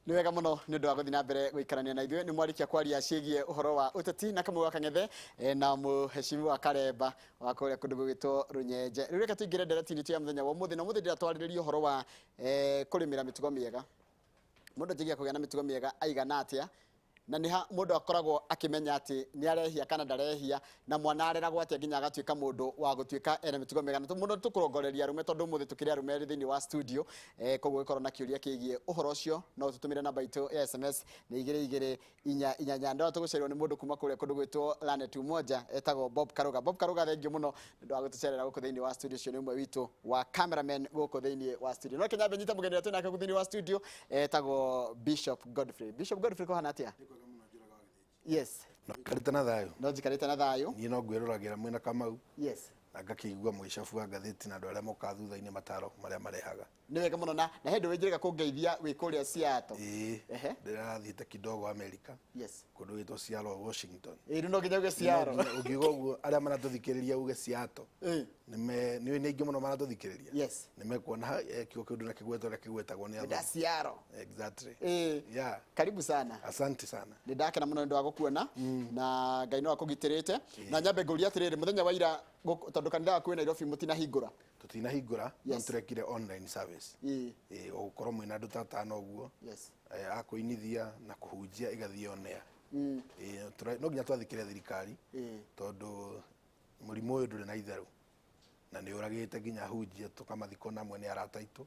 Nĩ wega mũno nĩ ũndũ wa gũthiĩ na mbere gũikarania na ithuĩ. Nĩ mwarĩkia kwaria ciĩgiĩ ũhoro wa ũteti na Kamau wa Kang'ethe na mũheshimiwa Karemba wa kũrĩa kũndũ gũgĩtwo Rũnyenje. Rĩu reke tũingĩre ndereti-inĩ itũ ya mũthenya wa ũmũthĩ, na ũmũthĩ ndĩratwarĩrĩria ũhoro wa kũrĩmĩra mĩtugo mĩega. Mũndũ anjagia kũgĩa na mĩtugo mĩega aigana atĩa, na nĩ ha mũndũ akoragwo akĩmenya atĩ nĩ arehia kana ndarehia, na mwana areragwo atĩa nginya agatuĩka mũndũ wa gũtuĩka ena mĩtugo mĩega. Na mũno tũkũrongoreria arũme, tondũ ũmũthĩ tũkĩrĩ arũme erĩ thĩinĩ wa studio. Koguo ũngĩkorwo na kĩũria kĩgiĩ ũhoro ũcio, no ũtũtũmĩre namba itũ ya SMS nĩ 2244. Ndona tũgũcererwo nĩ mũndũ kuma kũrĩa kũndũ gwĩtwo Lanet Umoja, etagwo Bob Karuga. Bob Karuga, thengiũ mũno nĩ ũndũ wa gũtũcerera gũkũ thĩinĩ wa studio. Ũcio nĩ ũmwe witũ wa cameraman gũkũ thĩinĩ wa studio. No kĩnyambe nyite mũgeni ũrĩa twĩ nake gũkũ thĩinĩ wa studio, etagwo Bishop Godfrey. Bishop Godfrey, kũhana atĩa? Yes. No njikarĩte na thayũ. No njikarĩte na thayũ. Niĩ no ngwĩroragĩra mwĩna Kamau. Yes. Na ngakĩigua mũgĩcabua wa ngathĩti na andũ arĩa mokaga thutha-inĩ mataro marĩa marehaga. Nĩ wega mũno, na he ndũĩ njĩrĩga kũngeithia wĩ kũrĩa Seattle. Ĩĩ. Ehe. Ndĩrathiĩte kidogo America. Yes. Kũndũ gwĩtwo Seattle, Washington. Ĩĩ, rĩu no nginya uge Seattle. No nginya ũngiuga ũguo arĩa maratũthikĩrĩria uge Seattle. Ĩĩ. Nĩ nĩ aingĩ mũno maratũthikĩrĩria. Yes. Nĩ mekuona kiugo kĩu na kĩgwetwo ũrĩa kĩgwetagwo nĩ athũngũ. Seattle. Exactly. Ĩĩ. Yeah. Karibu sana. Asante sana. Nĩ ndakena mũno nĩ ũndũ wa gũkuona, na Ngai no akũgitĩrĩte. Na nyambe ngũrie atĩrĩrĩ, mũthenya wa ira tondũ kanitha waku wĩ Nairobi mũtinahingũra? Tũtinahingũra, no tũrekire online service. Ĩĩ. Ĩĩ, ũgũkorwo mwĩna andũ ta atano ũguo. Yes. A kũinithia na kũhunjia ĩgathiĩ on air. Ĩĩ, no nginya twathĩkĩre thirikari. Ĩĩ. Tondũ mũrimũ ũyũ ndũrĩ na itherũ na nĩ ũragĩte nginya ahunjia tũkamathika ona amwe nĩ arata aitũ.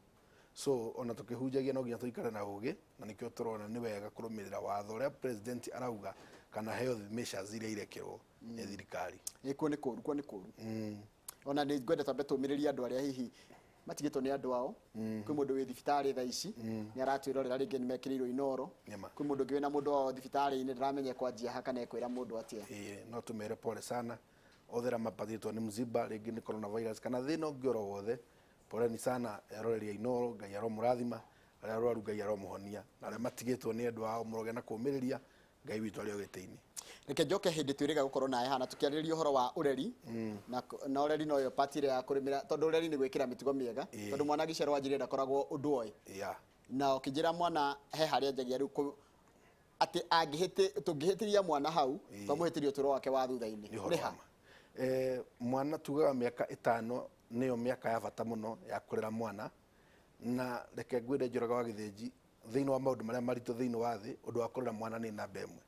So ona tũkĩhunjagia no nginya tũikare na ũgĩ, na nĩkĩo tũrona nĩ wega kũrũmĩrĩra watho ũrĩa president arauga kana health measures iria irekĩrwo nĩ thirikari. Ĩĩ, kuo nĩ kũru, kuo nĩ kũru. Ona nĩ ngwenda twambe tũmĩrĩrie andũ arĩa hihi matigĩtwo nĩ andũ ao. Kwĩ mũndũ wĩ thibitarĩ thaa ici nĩ aratwĩrorera, rĩngĩ nĩ mekĩrĩirwo inoro. Nĩma. Kwĩ mũndũ ũngĩ wĩna mũndũ wao thibitarĩ-inĩ, ndaramenya kwanjia ha kana ekwĩra mũndũ atĩa. Ĩĩ, no tũmere pole sana othe arĩa mapatĩtwo nĩ msiba, rĩngĩ nĩ coronavirus kana thĩna ũngĩ oro wothe. Poleni sana eroreri a Inooro, Ngai aromũrathima, arĩa arwaru Ngai aromũhonia, na arĩa matigĩtwo nĩ endwa ao mũrogĩa na kũũmĩrĩria, Ngai witũ arĩ o gĩtĩ-inĩ. Reke njoke hĩndĩ twĩrĩga gũkorwo nawe haha na tũkĩarĩrĩria ũhoro wa ũreri, na ũreri noyo part ĩrĩa ya kũrĩmĩra, tondũ ũreri nĩ gwĩkĩra mĩtugo mĩega, tondũ mwana angĩciarwo wanjĩrĩria ndakoragwo ũndũ oĩ. Na ũkĩnjĩra mwana he harĩa anjagia rĩu atĩ tũngĩhĩtĩria mwana hau, twamũhĩtĩria ũtũũro wake wa thutha-inĩ. Nĩ ũhoro Nĩ ha? wa ma. Mwana tugaga mĩaka 5 nĩyo mĩaka ya bata mũno ya kũrera mwana, na reke ngwĩre Njoroge wa Gĩthĩnji, thĩinĩ wa maũndũ marĩa maritũ thĩinĩ wa thĩ, ũndũ wa kũrera mwana nĩ namba ĩmwe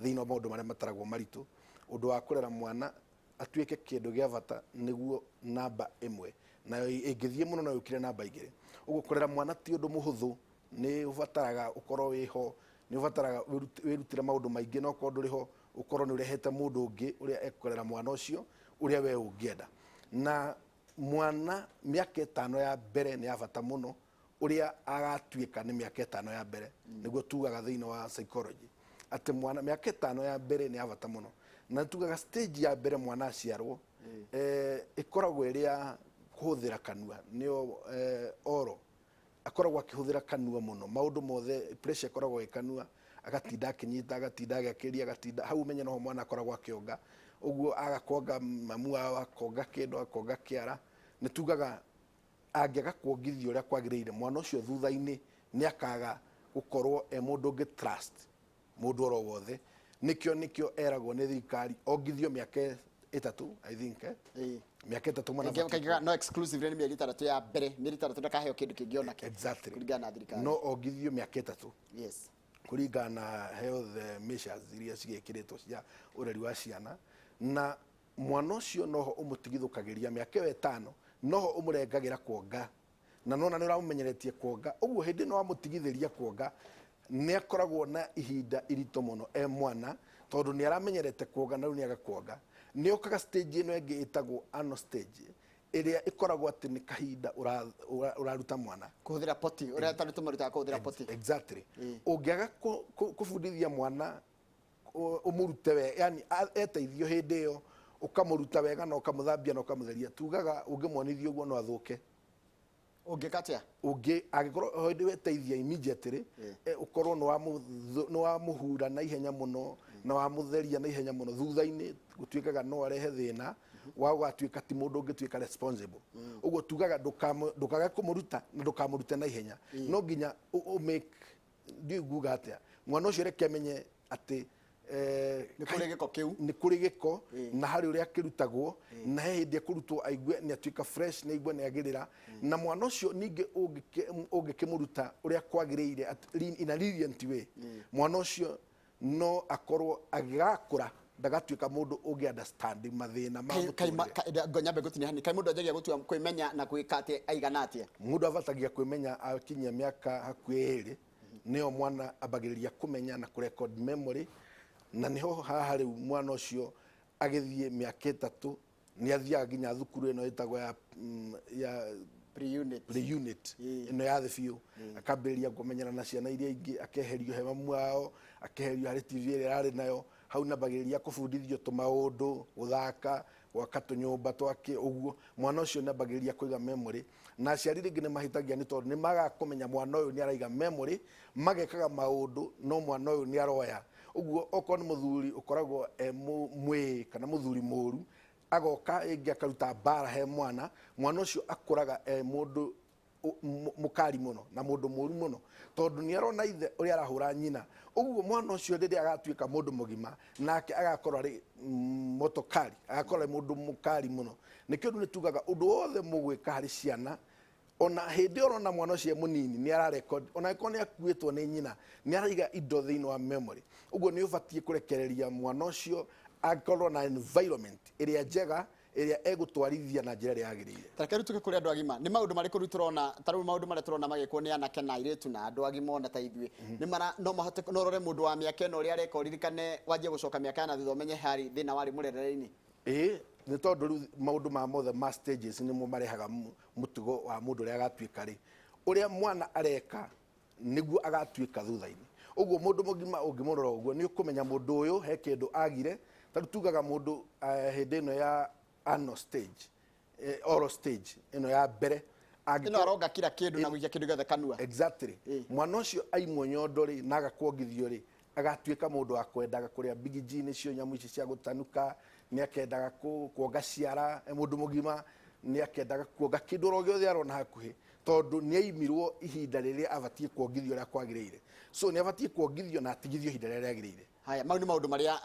thĩinĩ wa maũndũ marĩa mataragwo maritũ. Ũndũ wa kũrera mwana atuĩke kĩndũ gĩa bata nĩguo namba ĩmwe, nayo ĩngĩthiĩ mũno no yũkire namba 2. Ũguo kũrera mwana ti ũndũ mũhũthũ, nĩ ũbataraga ũkorwo wĩho, nĩ ũbataraga wĩrutĩre maũndũ maingĩ, na okorwo ndũrĩ ho ũkorwo nĩ ũrehete mũndũ ũngĩ ũrĩa ekũrera mwana ũcio ũrĩa we ũngĩenda. Na mwana mĩaka 5 ya mbere nĩ ya bata mũno, ũrĩa agatuĩka nĩ mĩaka 5 ya mbere. Nĩguo tugaga thĩinĩ wa psychology atĩ mwana mĩaka 5 ya mbere nĩ ya bata mũno, na tugaga stage ya mbere mwana aciarwo, ĩkoragwo ĩrĩ ya kũhũthĩra kanua, nĩyo oro akoragwo akĩhũthĩra kanua mũno, maũndũ mothe pressure ĩkoragwo ĩ kanua, agatinda akĩnyita, agatinda agĩakĩria, agatinda hau, ũmenye noho mwana akoragwo akĩonga ũguo, aga kuonga mamu wao, akonga kĩndũ, akonga kĩara. Nĩ tugaga angĩaga kuongithio ũrĩa kwagĩrĩire, mwana ũcio thutha-inĩ nĩ akaga gũkorwo e mũndũ ũngĩ trust mũndũ oro wothe. Nĩkĩo eragwo nĩ thirikari ongithio mĩaka 3, I think, eh? Ĩĩ. Mĩaka 3 mwana Kaingĩ abatiĩ kaingĩ no exclusively nĩ mĩeri 6 ya mbere, mĩeri 6 ndakaheo kĩndũ kĩngĩ onakĩ. Exactly. Kũringana na thirikari. No ongithio mĩaka 3. Yes. Kũringana na health measures iria cigĩkĩrĩtwo cia ũreri wa ciana, na mwana ũcio noho ũmũtigithũkagĩria mĩaka ĩyo 5, noho ũmũrengagĩra kuonga, na nona nĩ ũramũmenyeretie kuonga ũguo, hĩndĩ ĩno wamũtigithĩria kuonga nĩ akoragwo na ihinda iritũ mũno e mwana, tondũ nĩ aramenyerete kuonga na rĩu nĩ aga kuonga. Nĩ okaga stage ĩno ĩngĩ ĩtagwo anal stage, ĩrĩa ĩkoragwo atĩ nĩ kahinda ũraruta mwana kũhũthĩra poti, ũrĩa tarĩ tũmarutaga kũhũthĩra poti. Exactly. Ũngĩaga kũbundithia mwana, ũmũrute we, yani eteithio hĩndĩ ĩyo, ũkamũruta wega na ũkamũthambia na ũkamũtheria, tugaga ũngĩmuonithia ũguo no athũke. Ũngĩka atĩa? Ũngĩ angĩkorwo hĩndĩ weteithia immediately, ũkorwo nĩ wamũhura na ihenya mũno na wamũtheria na ihenya mũno, thutha-inĩ gũtuĩkaga no arehe thĩna wa gũgatuĩka ti mũndũ ũngĩtuĩka responsible. Ũguo tugaga ndũkage kũmũruta na ndũkamũrute na ihenya, no nginya ũ make Ndiũĩ nguga atĩa. Mwana ũcio reke amenye atĩ Nĩ kũrĩ gĩko kĩu. Nĩ kũrĩ gĩko, na harĩ ũrĩa kĩrutagwo, na he hĩndĩ ekũrutwo aigue nĩ atuĩka fresh, nĩ aigue nĩ agĩrĩra. Na mwana ũcio ningĩ ũngĩkĩmũruta ũrĩa kwagĩrĩire in a lenient way, mwana ũcio no akorwo agĩgakũra ndagatuĩka mũndũ ũngĩ understand mathĩna ma mũtũrĩre. Nyambe ngũtinia hanini. Kaĩ mũndũ anjagia gũtua kwĩmenya na gwĩka atĩ aigana atĩa? Mũndũ abatagia kwĩmenya akinyia mĩaka hakuhĩ 2, nĩyo mwana ambagĩrĩria kũmenya na kũrecord memory. Na nĩho haha rĩu mwana ũcio agĩthiĩ mĩaka 3 nĩ athiaga nginya thukuru ĩno ĩtagwo ya pre-unit. Pre-unit ĩno ya thĩ biũ, akambĩrĩria kũmenyana na ciana iria ingĩ, akeherio he mamu wao, akeherio harĩ TV ĩrĩa ararĩ nayo hau, nambagĩrĩria kũbundithio tũmaũndũ, gũthaka, gwaka tũnyũmba twake. Ũguo mwana ũcio nĩambagĩrĩria kũiga memory. Na aciari rĩngĩ nĩ mahĩtagia, nĩ tondũ nĩ magaga kũmenya mwana ũyũ nĩ araiga memory, magekaga maũndũ no mwana ũyũ nĩ aroya. Ũguo okorwo nĩ mũthuri ũkoragwo e mwĩĩ kana mũthuri mũru, agoka rĩngĩ akaruta mbara he mwana, mwana ũcio akũraga e mũndũ mũkari mũno na mũndũ mũru mũno, tondũ nĩ arona ithe ũrĩa arahũra nyina. Ũguo mwana ũcio rĩrĩa agatuĩka mũndũ mũgima, nake agakorwo arĩ motokari, agakorwo arĩ mũndũ mũkari mũno. Nĩkĩo rĩu nĩ tugaga ũndũ wothe mũgwĩka harĩ ciana, ona hĩndĩ ĩyo ũrona mwana ũcio e mũnini nĩ ararecord, ona angĩkorwo nĩ akuĩtwo nĩ nyina, nĩ araiga indo thĩinĩ wa memory. Ũguo nĩ ũbatiĩ kũrekereria mwana ũcio akorwo na environment ĩrĩa njega, ĩrĩa egũtwarithia na njĩra ĩrĩa yagĩrĩire. Tareke rĩu tũke kũrĩ andũ agima. Nĩ maũndũ marĩkũ rĩu tũrona, ta rĩu maũndũ marĩa tũrona magĩkwo nĩ anake na airĩtu na andũ agima ona ta ithuĩ, nĩ mara no mahote no ũrore mũndũ wa mĩaka ĩno ũrĩa areka, ũririkane wanjie gũcoka mĩaka ya na thutha, ũmenye harĩ thĩna warĩ mũrerere-inĩ? Ĩĩ, nĩ tondũ rĩu maũndũ ma mothe ma stages nĩmo marehaga mũtugo wa mũndũ ũrĩa agatuĩka rĩ. Ũrĩa mwana areka nĩguo agatuĩka thutha-inĩ. Ũguo mũndũ mũgima ũngĩmũrora ũguo, nĩ ũkũmenya mũndũ ũyũ he kĩndũ agire. Ta rĩu tugaga mũndũ hĩndĩ ĩno ya anal stage, oral stage ĩno ya mbere, ĩno aronga kila kĩndũ na gũikia kĩndũ gĩothe kanua. Exactly. Mwana ũcio aimwo nyondo rĩ na agakuongithio rĩ, agatuĩka mũndũ wa kwendaga kũrĩa bigiji, nĩcio nyamũ ici cia gũtanuka, nĩ akendaga kuonga ciara. E mũndũ mũgima nĩ akendaga kuonga kĩndũ oro gĩothe arona hakuhĩ, tondũ nĩ aimirwo ihinda rĩrĩa abatiĩ kuongithio ũrĩa kwagĩrĩire. So nĩ abatiĩ kuongithio na atigithio ihinda rĩrĩa rĩagĩrĩire. Haya, mau nĩ maũndũ marĩa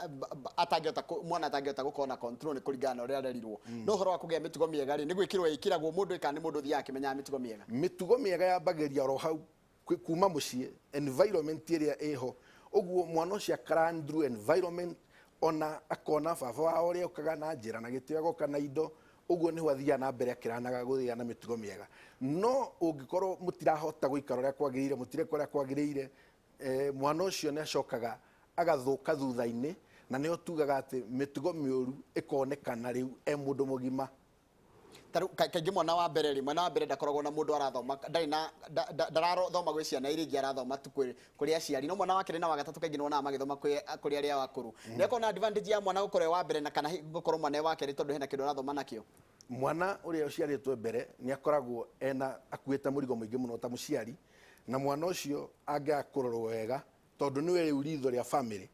atangĩhota mwana atangĩhota gũkorwo na control, nĩ kũringana na ũrĩa arerirwo. No ũhoro wa kũgĩa mĩtugo mĩega rĩ, nĩ gwĩkĩrwo ĩkĩragwo mũndũ ĩka nĩ mũndũ ũthiaga akĩmenyaga mĩtugo mĩega? Mĩtugo mĩega yambagĩrĩria oro hau kuma mũciĩ, environment ĩrĩa ĩho. Ũguo mwana ũcio akara through environment, ona akona baba wao ũrĩa okaga na njĩra na gĩtĩo, agoka na indo, ũguo nĩho athiaga na mbere akĩranaga gũgĩa na mĩtugo mĩega. No ũngĩkorwo mũtirahota gũikara ũrĩa kwagĩrĩire, mũtireka ũrĩa kwagĩrĩire, mwana ũcio nĩ acokaga agathũka thutha-inĩ, na nĩho tugaga atĩ mĩtugo mĩũru ĩkonekana rĩu e mũndũ mũgima. Ta rĩu kaingĩ mwana wa mbere rĩ, mwana wa mbere ndakoragwo na mũndũ arathoma, ndarĩ na ndarathoma gwĩ ciana iria ingĩ, arathoma tu kũrĩ aciari. No mwana wa kerĩ na wa gatatũ kaingĩ nĩ wonaga magĩthoma kũrĩ arĩa akũrũ. Nĩ akorwo na advantage ya mwana gũkorwo e wa mbere na kana gũkorwo mwana e wa kerĩ, tondũ hena kĩndũ arathoma nakĩo? Mwana ũrĩa ũciarĩtwo mbere nĩ akoragwo ena akuĩte mũrigo mũingĩ mũno ta mũciari, na mwana ũcio angĩaga kũrorwo wega, tondũ nĩwe rĩu ritho rĩa family.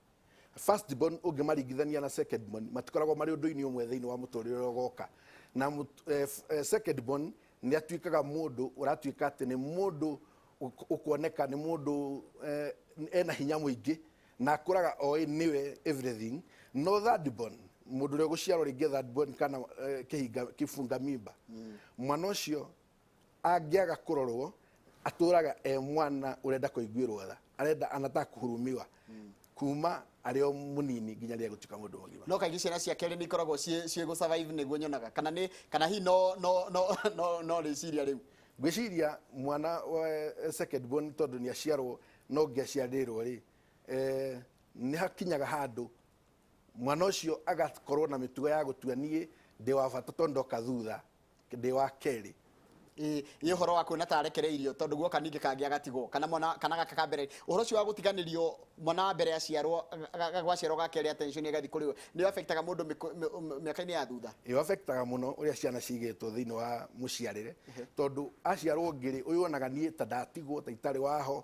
First born ũngĩmaringithania na second born, matikoragwo marĩ ũndũ-inĩ ũmwe thĩinĩ wa mũtũrĩre ũrĩa ũgoka. Na second born nĩ atuĩkaga mũndũ ũratuĩka atĩ nĩ mũndũ ũkuoneka nĩ mũndũ ena hinya mũingĩ na akũraga oĩ nĩwe everything. No third born, mũndũ ũrĩa ũgũciarwo rĩngĩ third born kana kĩhinga kĩbunga mimba, mwana ũcio angĩaga kũrorwo atũraga e mwana ũrenda kũiguĩrwo tha, arenda anataka kuhurumiwa kuma arĩ o mũnini nginya rĩrĩa gũtuĩka mũndũ mũgima. No kaingĩ ciana cia kerĩ nĩ ikoragwo ciĩ gũ survive, nĩguo nyonaga, kana nĩ kana hihi no rĩciria rĩu? Ngwĩciria mwana wa second born, tondũ nĩ aciarwo no ngĩaciarĩrwo rĩ, nĩ hakinyaga handũ mwana ũcio agakorwo na mĩtugo ya gũtua niĩ ndĩ wa bata tondũ ndoka thutha, ndĩ wa kerĩ. Ĩ ũhoro wa kuona ta arekereirio, tondũ guoka ningĩ kangĩ agatigwo, kana mwana kana gaka ka mbere, ũhoro ũcio wa gũtiganĩrio, mwana wa mbere aciarwo, gwaciarwo ga kerĩ, attention ĩgathiĩ kũrĩ we, nĩ affectaga mũndũ mĩaka-inĩ ya thutha? Ĩyo affectaga mũno ũrĩa ciana cigĩtwo thĩinĩ wa mũciarĩre, tondũ aciarwo ũngĩ rĩ, ũyũ onaga niĩ ta ndatigwo, ta itarĩ waho,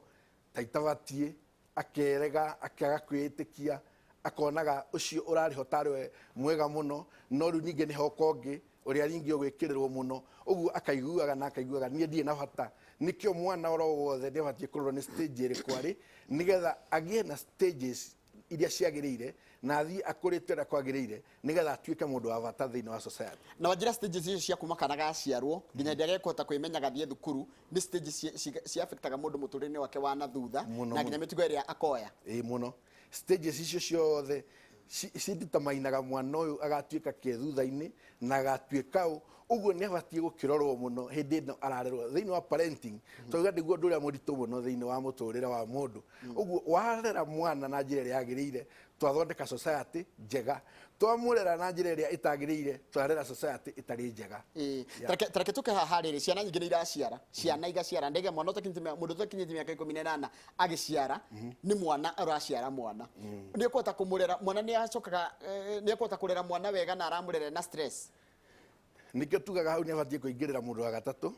ta itabatiĩ, akerega, akaga kwĩĩtĩkia, akonaga ũcio ũrarĩ ho tarĩ we mwega mũno. No rĩu ningĩ nĩ hoka ũngĩ ũrĩa ningĩ ũgwĩkĩrĩrwo mũno, ũguo akaiguaga na akaiguaga niĩ ndirĩ na bata, Nĩkĩo mwana oro wothe nĩ abatiĩ kũrorwo nĩ stage ĩrĩkũ arĩ, nĩgetha agĩe na stages iria ciagĩrĩire na athiĩ akũrĩte ũrĩa kwagĩrĩire, nĩgetha atuĩke mũndũ wa bata thĩinĩ wa society. Na wanjĩra stages icio cia kuma kana gaciarwo nginya hĩndĩ ĩrĩa gekũhota kwĩmenya gathiĩ thukuru, nĩ stages ci affectaga mũndũ mũtũrĩre-inĩ wake wa na thutha Mũno, na nginya mũno. mĩtugo ĩrĩa akoya. Ĩĩ mũno. Stages icio ciothe cideterminaga mwana ũyũ agatuĩka kĩ thutha-inĩ na agatuĩka ũ. Ũguo nĩ abatiĩ gũkĩrorwo mũno hĩndĩ ĩno ararerwo thĩinĩ wa parenting, tondũ nĩguo ũndũ ũrĩa mũritũ mũno thĩinĩ wa mũtũrĩre wa mũndũ. Ũguo warera mwana na njĩra ĩrĩa yagĩrĩire, twathondeka society njega. Twamũrera na njĩra ĩrĩa ĩtagĩrĩire, twarera society ĩtarĩ njega. Ĩĩ. Tareke tũke haha rĩrĩ, ciana nyingĩ nĩ iraciara, ciana igaciara ndege mwana ũtakinyĩtie mũndũ ũtakinyĩtie mĩaka 18 agĩciara nĩ mwana ũraciara mwana, nĩ ekũhota kũmũrera mwana, nĩ acokaga nĩ ekũhota kũrera mwana wega na aramũrera na stress? Nĩkĩo tugaga hau nĩ abatiĩ kũingĩrĩra mũndũ wa gatatũ.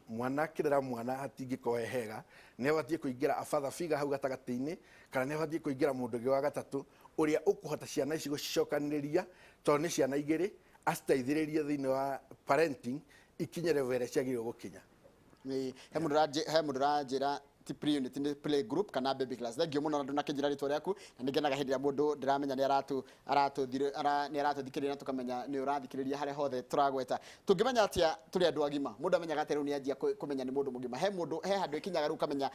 Mwana akĩrera mwana hatingĩkorwo he hega, nĩ abatiĩ kũingĩra a father figure hau gatagatĩ-inĩ, kana nĩ abatiĩ kũingĩra mũndũ ũngĩ wa gatatũ ũrĩa ũkũhota ciana ici gũcicokanĩrĩria, tondũ nĩ ciana igĩrĩ, aciteithĩrĩrie thĩinĩ wa parenting ikinye level ĩrĩa ciagĩrĩirwo gũkinya. Ĩĩ, he mũndũ ũranjĩra ti pre-unit, nĩ play group kana baby class. Thank you mũno na ndũnakĩnjĩra rĩtwa rĩaku, na nĩngenaga hĩndĩ ĩrĩa mũndũ ndĩramenya nĩ aratu aratũthire ara nĩ aratũthikĩrĩria na tũkamenya nĩ ũrathikĩrĩria harĩa hothe tũragweta. Tũngĩmenya atĩa tũrĩ andũ agima? Mũndũ amenyaga atĩa rĩu nĩ anjia kũmenya nĩ mũndũ mũgima? He mũndũ he handũ ĩkinyaga rĩu ũkamenya,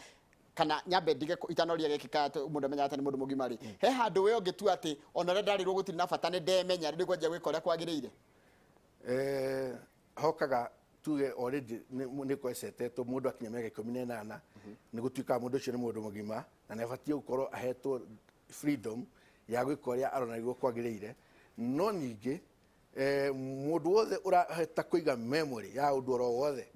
kana nyambe ndige itanoria gĩkĩ ka mũndũ amenyaga atĩa nĩ mũndũ mũgima rĩ, he handũ we ũngĩtua atĩ ona ũrĩa ndarĩrwo gũtirĩ na bata, nĩ ndemenya, rĩu nĩngwanjia gwĩka ũrĩa kwagĩrĩire? Hokaga tuge already nĩ kwesetetwo mũndũ akinya mĩaka 18, nĩ gũtuĩkaga mũndũ ũcio nĩ mũndũ mũgima na nĩ abatiĩ gũkorwo ahetwo freedom ya gwĩka ũrĩa arona nĩguo kwagĩrĩire. No ningĩ mũndũ wothe ũrahota kũiga memory ya ũndũ oro wothe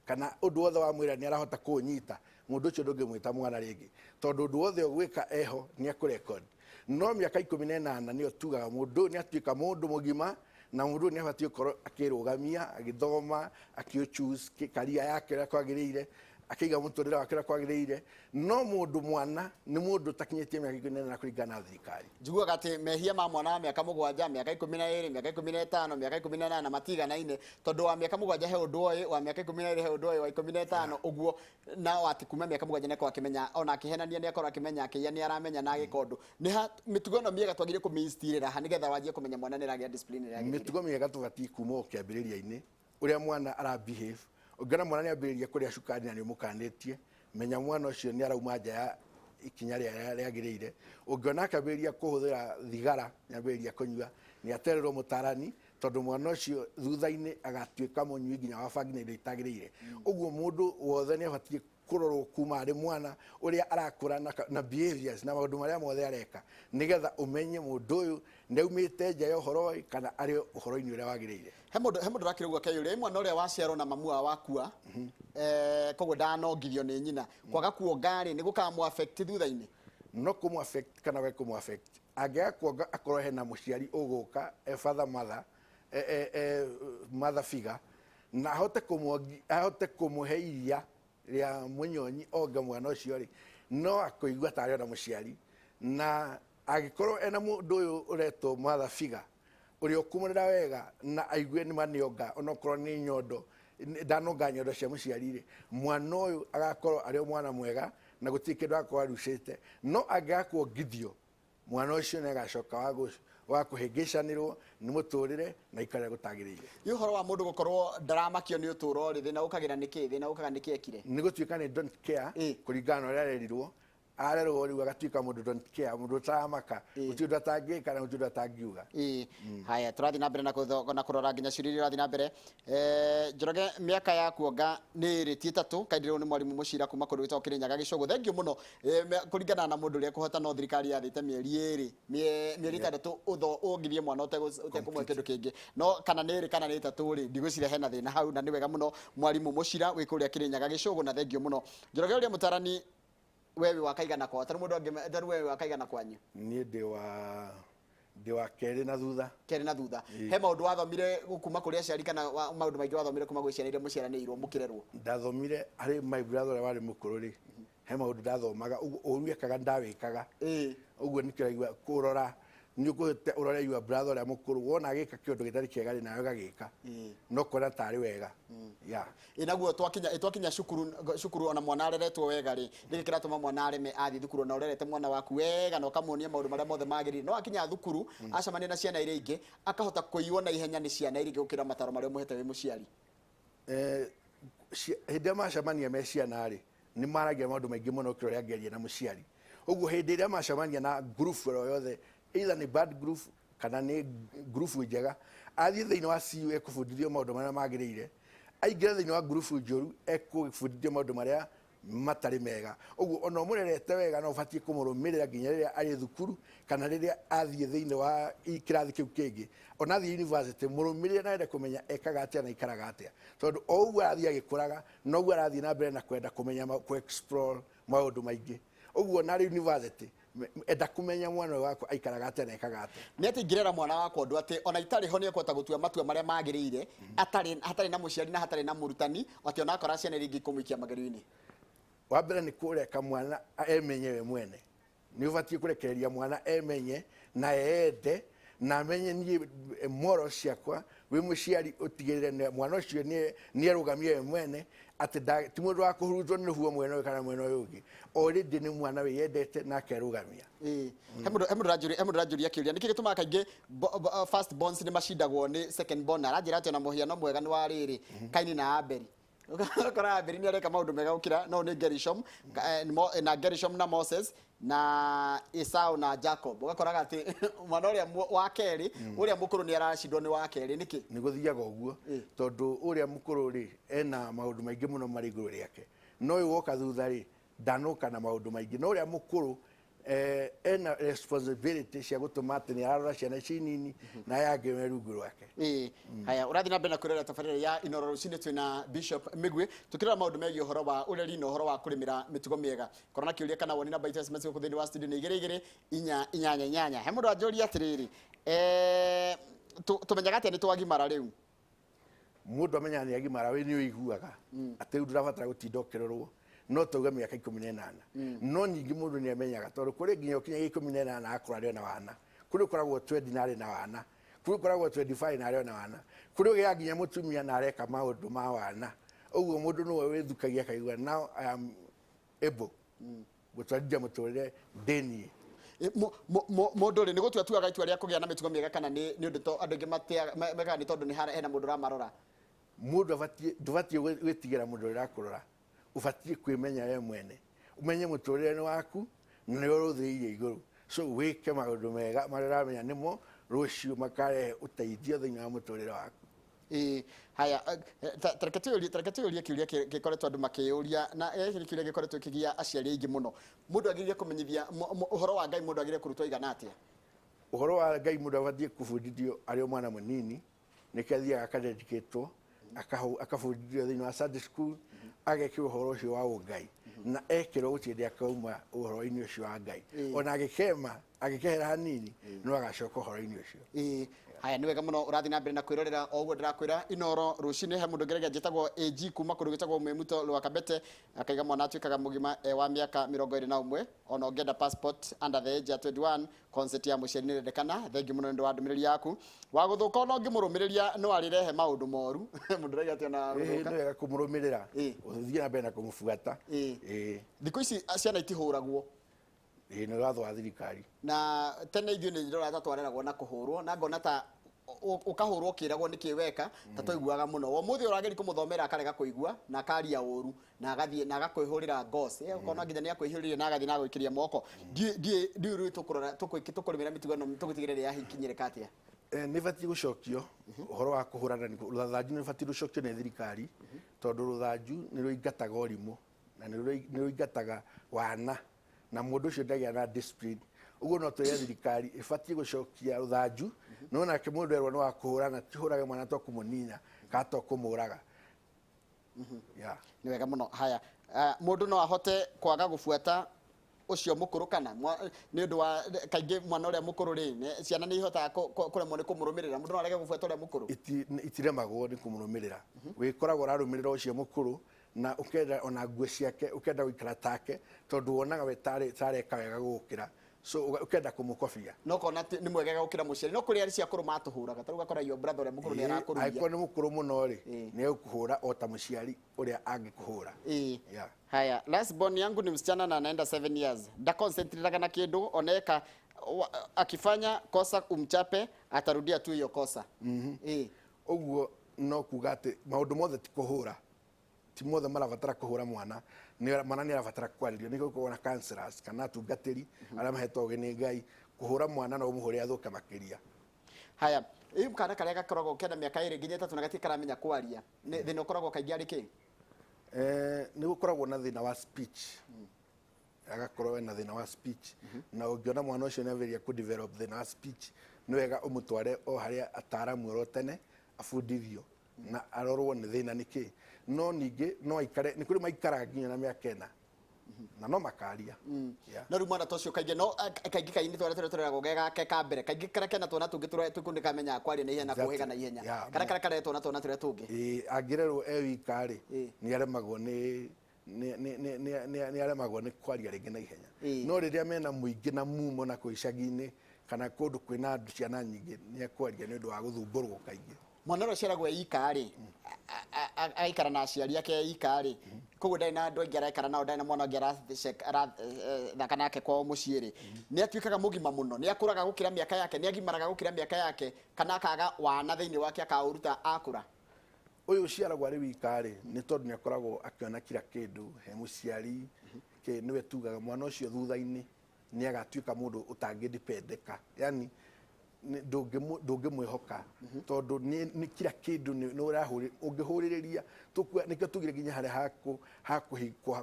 kana ũndũ wothe wamwĩra nĩ arahota kũũnyita, mũndũ ũcio ndũngĩmwĩta mwana rĩngĩ, tondũ ũndũ wothe ũgwĩka eho nĩ ekũrecord. No mĩaka 18 nĩyo tugaga mũndũ ũyũ nĩ atuĩka mũndũ mũgima, na mũndũ ũyũ nĩ abatiĩ gũkorwo akĩrũgamia, agĩthoma, akĩ career yake ũrĩa kwagĩrĩire, akĩiga mũtũrĩre wake ũrĩa kwagĩrĩire. No mũndũ mwana nĩ mũndũ ũtakinyĩtie mĩaka 18 kũringana na thirikari. Njiguaga atĩ mehia ma mwana wa mĩaka 7, mĩaka 12, mĩaka 15, mĩaka 18 matiganaine, tondũ wa mĩaka 7 he ũndũ oĩ, wa mĩaka 12 he ũndũ oĩ, wa 15 ũguo, na atĩ kuma mĩaka 7 nĩakorwo akĩmenya, ona akĩhenania nĩakorwo akĩmenya, akĩiya nĩaramenya na agĩka ũndũ. Nĩ ha mĩtugo ĩno mĩega twagĩrĩire kũmĩinstillĩra ha nĩgetha wanjie kũmenya mwana nĩaragĩa discipline ĩrĩa yagĩrĩire? Mĩtugo mĩega tũbatiĩ kuma o kĩambĩrĩria-inĩ ũrĩa mwana ara behave. Ũngĩona mwana nĩ ambĩrĩria kũrĩa cukari na nĩ ũmũkanĩtie, menya mwana ũcio nĩ arauma nja ya ikinya rĩrĩa rĩagĩrĩire. Ũngĩona akĩambĩrĩria kũhũthĩra thigara, nĩ ambĩrĩria kũnyua, nĩ atererwo mũtarani, tondũ mwana ũcio thutha-inĩ agatuĩka mũnyui nginya wa bangi na indo itagĩrĩire. Ũguo mũndũ wothe nĩ abatiĩ kũrorwo kuma arĩ mwana ũrĩa arakũra na behaviors na maũndũ marĩa mothe areka, nĩgetha ũmenye mũndũ ũyũ nĩ aumĩte nja ya ũhoro ũyũ kana arĩ ũhoro-inĩ ũrĩa wagĩrĩire. He mũndũ ũrakĩrĩ ũguo akeyũria, ĩ mwana ũrĩa waciarwo na mamu wao wakua, koguo ndanongithio nĩ nyina, kwaga kuonga rĩ, nĩ gũkamũ affect thutha-inĩ? No kũmũ affect kana we kũmũ affect, angĩaga kuonga akorwo hena mũciari ũgũka e father, mother, e mother figure, na ahote kũmuongi, ahote kũmũhe iria rĩa mũnyonyi onge mwana ũcio rĩ, no akũigua tarĩ ona mũciari. Na angĩkorwo ena mũndũ ũyũ ũretwo mother figure ũrĩa ũkũmũrera wega na aigue nĩ manĩonga, onokorwo nĩ nyondo, ndanonga nyondo cia mũciari rĩ, mwana ũyũ agakorwo arĩ o mwana mwega na gũtirĩ kĩndũ agakorwo arucĩte. No angĩaga kuongithio, mwana ũcio nĩ agacoka wa kũhĩngĩcanĩrwo nĩ mũtũrĩre na ikare gũtagĩrĩire. Nĩ ũhoro wa mũndũ gũkorwo ndaramakio nĩ ũtũũro rĩ, thĩna ũkagĩra nĩkĩ? Thĩna ũkaga nĩkĩ ekire? Nĩ gũtuĩka nĩ don't care. Kũringana na ũrĩa arerirwo, arerwo rĩu agatuĩka mũndũ don't care, mũndũ ũtaramaka, gũtirĩ ũndũ atangĩka na gũtirĩ ũndũ atangiuga. Ĩĩ, haya, tũrathiĩ na mbere na kũrora nginya ciũria iria irathiĩ na mbere. Njoroge, mĩaka ya kuonga nĩ ĩrĩ ti 3? Kaindirwo nĩ mwarimũ Mũcira kuma kũndũ gwĩtagwo Kĩrĩnyaga Gĩcũgũ. Thank you mũno. Kũringana na mũndũ ũrĩa kũhota, no thirikari yathĩte mĩeri 2, mĩeri 6 ũngithie mwana ũtekũmũhe kĩndũ kĩngĩ. No kana nĩ 2 kana nĩ 3 rĩ, ndigwĩciria hena thĩna hau, na nĩ wega mũno mwarimũ Mũcira wĩ kũrĩa Kĩrĩnyaga Gĩcũgũ, na thank you mũno. Njoroge, ũrĩa mũtarani, we wĩ wa kaigana kwao? Tarĩu mũndũ angĩ, tarĩu we wĩ wa kaigana kwanyu? Niĩ ndĩ wa kerĩ na thutha. Kerĩ na thutha. He maũndũ wathomire kuma kũrĩ aciari kana maũndũ maingĩ wathomire kuma gwĩ ciana iria mũciaranĩirwo mũkĩrerwo? Ndathomire harĩ my brother ũrĩa warĩ mũkũrũ rĩ, he maũndũ ndathomaga ũguo ũru ekaga ndawĩkaga. Ũguo nĩkĩo raigua kũrora. Nĩ ũkũhĩte ũrore your brother ũrĩa mũkũrũ, wona agĩka kĩũndũ gĩtarĩ kĩega rĩ, nawe ũgagĩka no kuona tarĩ wega, yeah. Ĩ naguo twakinya cukuru ona mwana areretwo wega rĩ, nĩkĩ kĩratũma mwana areme athiĩ thukuru? Ona ũrerete mwana waku wega na ũkamuonia maũndũ marĩa mothe magĩrĩire, no akinya thukuru acemania na ciana iria ingĩ, akahota kũiywo na ihenya nĩ ciana iria ingĩ gũkĩra mataro marĩa ũmũhete wĩ mũciari. Hĩndĩ ĩrĩa macemania me ciana rĩ, nĩ maragia maũndũ maingĩ mũno gũkĩra ũrĩa angĩaria na mũciari. Ũguo hĩndĩ ĩrĩa macemania na ngurubu oro yothe, either nĩ bad group kana nĩ ngurubu njega, athiĩ thĩinĩ wa CU ekũbundithio maũndũ marĩa magĩrĩire, aingĩra thĩinĩ wa ngurubu njũru ekũbundithio maũndũ marĩa matarĩ mega. Ũguo ona ũmũrerete wega, no ũbatiĩ kũmũrũmĩrĩra nginya rĩrĩa arĩ thukuru kana rĩrĩa athiĩ thĩinĩ wa kĩrathi kĩu kĩngĩ, ona athiĩ university, mũrũmĩrĩre na wende kũmenya ekaga atĩa na aikaraga atĩa, tondũ o ũguo arathiĩ agĩkũraga, noguo arathiĩ na mbere na kwenda kũmenya kũ explore maũndũ maingĩ. Ũguo na arĩ university, enda kũmenya mwana ũyũ wakwa aikaraga atĩa na ekaga atĩa. Nĩ atĩ ingĩrera mwana wakwa ũndũ atĩ ona itarĩ ho nĩ ekũhota gũtua matua marĩa magĩrĩire atarĩ hatarĩ na mũciari na hatarĩ na mũrutani, atĩ ona akora ciana iria ingĩ ikũmũikia magerio-inĩ? Wa mbere nĩ kũreka mwana emenye we mwene. Nĩ ũbatiĩ kũrekereria mwana emenye na eende na amenye niĩ moral ciakwa. Wĩ mũciari ũtigĩrĩre mwana ũcio nĩ erũgamie we mwene, atĩ ti mũndũ wa kũhurutwo nĩ rũhuho mwena ũyũ kana mwena ũyũ ũngĩ. Already nĩ mwana wĩyendete na akerũgamia. Ĩĩ. He mũndũ ũranjũria kĩũria, nĩkĩ gĩtũmaga kaingĩ first borns nĩ macindagwo nĩ second born? Aranjĩra atĩ ona mũhiano mwega nĩ wa rĩrĩ, Kaini na Abeli. Ũgakora Abeli nĩ areka maũndũ mega gũkĩra no nĩ Gerishom, na Gerishom na Moses na Esau na Jacob. Ũgakoraga atĩ mwana ũrĩa wa kerĩ, ũrĩa mũkũrũ nĩ aracindwo nĩ wa kerĩ. Nĩkĩ? Nĩ gũthiaga ũguo tondũ ũrĩa mũkũrũ rĩ, ena maũndũ maingĩ mũno marĩ igũrũ rĩake, no ũyũ woka thutha rĩ, ndanoka na maũndũ maingĩ. No ũrĩa mũkũrũ ena responsibility cia gũtũma atĩ nĩ ararora ciana ici nini na aya angĩ me rungu rwake. Ĩĩ, haya, ũrathiĩ na mbere na kwĩrorera tabarĩra ya Inoro Rũcinĩ. Twĩna Bishop Mĩgwi tũkĩrora maũndũ megiĩ ũhoro wa ũreri na ũhoro wa kũrĩmĩra mĩtugo mĩega. Korwo na kĩũria kana woni, namba itũ ya SMS gũkũ thĩinĩ wa studio nĩ 22488. He mũndũ anjũria atĩrĩrĩ, tũmenyaga atĩa nĩ twagimara rĩu? Mũndũ amenyaga nĩ agimara wĩ nĩ ũiguaga atĩ rĩu ndũrabatara gũtinda ũkĩrorwo, no tauga mĩaka 18. No ningĩ mũndũ nĩ amenyaga tondũ kũrĩ nginya ũkinyagia 18 akũra arĩ ona wana, kũrĩ ũkoragwo 20 na arĩ na wana, kũrĩ ũkoragwo 25 na arĩ ona wana, kũrĩ ũgĩaga nginya mũtumia na areka maũndũ ma wana. Ũguo mũndũ nĩwe wĩthukagia akaigua, "Now I am able gũtwarithia mũtũrĩre ndĩ niĩ." Mũndũ rĩ, nĩ gũtua tuaga itua rĩa kũgĩa na mĩtugo mĩega, kana nĩ ũndũ to andũ aingĩ mekaga nĩ tondũ nĩ hena mũndũ ũramarora? Mũndũ abatiĩ, ndũbatiĩ gwĩtigĩra mũndũ ũrĩa ũrakũrora. Ũbatiĩ kwĩmenya we mwene, ũmenye mũtũrĩre nĩ waku na nĩwe ũrũthĩirie igũrũ, so wĩke maũndũ mega marĩa ũramenya nĩmo rũciũ makarehe ũteithio thĩinĩ wa mũtũrĩre waku. Ĩĩ, haya, ta reke tuyũrie kĩũria gĩkoretwo andũ makĩyũria, na gĩkĩ nĩ kĩũria gĩkoretwo kĩgia aciari aingĩ mũno. Mũndũ agĩrĩire kũmenyithia ũhoro wa Ngai, mũndũ agĩrĩire kũrutwo igana atĩa? Ũhoro wa Ngai mũndũ abatiĩ kũbundithio arĩ o mwana mũnini. Nĩkĩo athiaga akadedicatwo, akabundithio thĩinĩ wa Sunday school, agekĩrwo ũhoro ũcio wa ũngai, na ekĩrwo gũtirĩ hĩndĩ akauma ũhoro-inĩ ũcio wa Ngai. Ona agĩkema, agĩkehera hanini, no agacoka ũhoro-inĩ ũcio. Ĩĩ, haya, nĩ wega mũno. Ũrathiĩ na mbere na kwĩrorera o ũguo ndĩrakwĩra Inoro Rũcinĩ. He mũndũ ngeragia njĩtagwo AG kuma kũndũ gwĩtagwo Mwĩmuto Rwakabete, akaiga mwana atuĩkaga mũgima e wa mĩaka 21. Ona ũngĩenda passport under the age ya 21, consent ya mũciari nĩ ĩrendekana. Thengiũ mũno nĩ ũndũ wa ndũmĩrĩri yaku. Wa gũthũka, ona ũngĩmũrũmĩrĩria no arĩrehe maũndũ moru. Mũndũ ũrauga atĩ ona gũthũka Nĩ wega kũmũrũmĩrĩra, ũthiĩ na mbere na kũmũbuata. Thikũ ici ciana itihũragwo. Ĩĩ, nĩ watho wa thirikari. Na tene ithuĩ nĩ ndĩrona ta twareragwo na kũhũrwo, na ngona ta ũkahũrwo ũkĩragwo nĩkĩ weka, ta twaiguaga mũno. Ũmũthĩ ũrageria kũmũthomera akarega kũigua na akaria ũru na agathiĩ na agakwĩhũrĩra ngoci. Ũkona nginya nĩ akwĩhũrĩire na agathiĩ na agũikĩria moko. Ndiũĩ rĩu tũkũrora tũkũrĩmĩra mĩtugo ĩno tũgũtigĩrĩra yahikinyĩrĩka atĩa? Nĩ batiĩ gũcokio ũhoro wa kũhũrana, rũthanju nĩ batiĩ rũcokio nĩ thirikari, tondũ rũthanju nĩ rũingataga ũrimũ na nĩ rũingataga wana na mũndũ ũcio ndagĩa na discipline. Ũguo no twĩre thirikari ĩbatiĩ gũcokia rũthanju, no nake mũndũ erwo nĩ wa kũhũrana, ti hũrage mwana to kũmũnina kana to kũmũraga, yeah. Nĩ wega mũno. Haya, mũndũ no ahote kwaga gũbuata ũcio mũkũrũ, kana nĩ ũndũ wa kaingĩ mwana ũrĩa mũkũrũ rĩ, ciana nĩ ihotaga kũremwo nĩ kũmũrũmĩrĩra? Mũndũ no arege gũbuata ũrĩa mũkũrũ? Itiremagwo nĩ kũmũrũmĩrĩra. Wĩkoragwo ũrarũmĩrĩra ũcio mũkũrũ na ũkenda ona nguo ciake, ũkenda gũikara take, tondũ wonaga we tareka wega gũgũkĩra. So ũkenda kũmũkobia. No kona nĩ mwegega gũkĩra mũciari, no kũrĩ arĩa cia kũrũ matũhũraga, ta rĩu ũgakora your brother ũrĩa mũkũrũ nĩ arakũruia. Angĩkorwo nĩ mũkũrũ mũno rĩ, Ĩĩ. nĩ egũkũhũra o ta mũciari ũrĩa angĩkũhũra. Yeah. Haya, last born yangu ni msichana na anaenda 7 years. Ndaconcentrateaga na kindu oneka akifanya kosa umchape atarudia tu hiyo kosa. Ũguo no kuga atĩ maũndũ mothe ti kũhũra, ti mothe marabatara kũhũra mwana. Mwana nĩ arabatara kwarĩrio. Nĩkĩo gũkoragwo na counselors kana atungatĩri arĩa mahetwo ũgĩ nĩ Ngai. Kũhũra mwana no ũmũhũre athũke makĩria. Haya, rĩu kana karĩa gakoragwo kena mĩaka 2 nginya 3 na gatirĩ karamenya kwaria, nĩ thĩna ũkoragwo kaingĩ arĩ kĩ? Nĩ gũkoragwo na thĩna wa speech. Agakorwo ena thĩna wa speech. Na ũngĩona mwana ũcio nĩ ambĩrĩria kũ develop thĩna wa speech, nĩ wega ũmũtware o harĩa ataaramu oro tene abundithio na arorwo nĩ thĩna nĩ kĩ. No ningĩ no aikare, nĩ kũrĩ maikaraga nginya na mĩaka 4 na no makaria. Yeah. No rĩu mwana ta ũcio kaingĩ no kaingĩ kaingĩ twana tũrĩa tũreragwo ge gake ka mbere, kaingĩ karĩa kena twana tũngĩ tũrĩa tũkũ nĩkamenyaga kwaria na ihenya na kũhĩga na ihenya. Yeah. Karĩa karĩa karetwo na twana tũrĩa tũngĩ. Ĩĩ, angĩrerwo e wika rĩ, nĩ aremagwo nĩ nĩ nĩ nĩ nĩ nĩ nĩ aremagwo nĩ kwaria rĩngĩ na ihenya. No rĩrĩa mena mũingĩ na mumo na kũu icagi-inĩ kana kũndũ kwĩna andũ ciana nyingĩ, nĩ ekwaria nĩ ũndũ wa gũthumbũrwo kaingĩ. Mwana ũrĩa ũciaragwo e ika rĩ, agaikara na aciari ake e ika rĩ, koguo ndarĩ na andũ aingĩ araikara nao, ndarĩ na mwana ũngĩ arathaka nake kwao mũciĩ rĩ, nĩ atuĩkaga mũgima mũno, nĩ akũraga gũkĩra mĩaka yake, nĩ agimaraga gũkĩra mĩaka yake, kana akaga wana thĩinĩ wake akaũruta akũra? Ũyũ ũciaragwo arĩ wika rĩ, nĩ tondũ nĩ akoragwo akĩona kila kĩndũ he mũciari, kĩ nĩwe tugaga mwana ũcio thutha-inĩ nĩ agatuĩka mũndũ ũtangĩdependeka, yani ndũngĩmwĩhoka tondũ nĩ kila kĩndũ nĩ ũrahũrĩ-, ũngĩhũrĩrĩria, nĩkĩo tugire nginya harĩa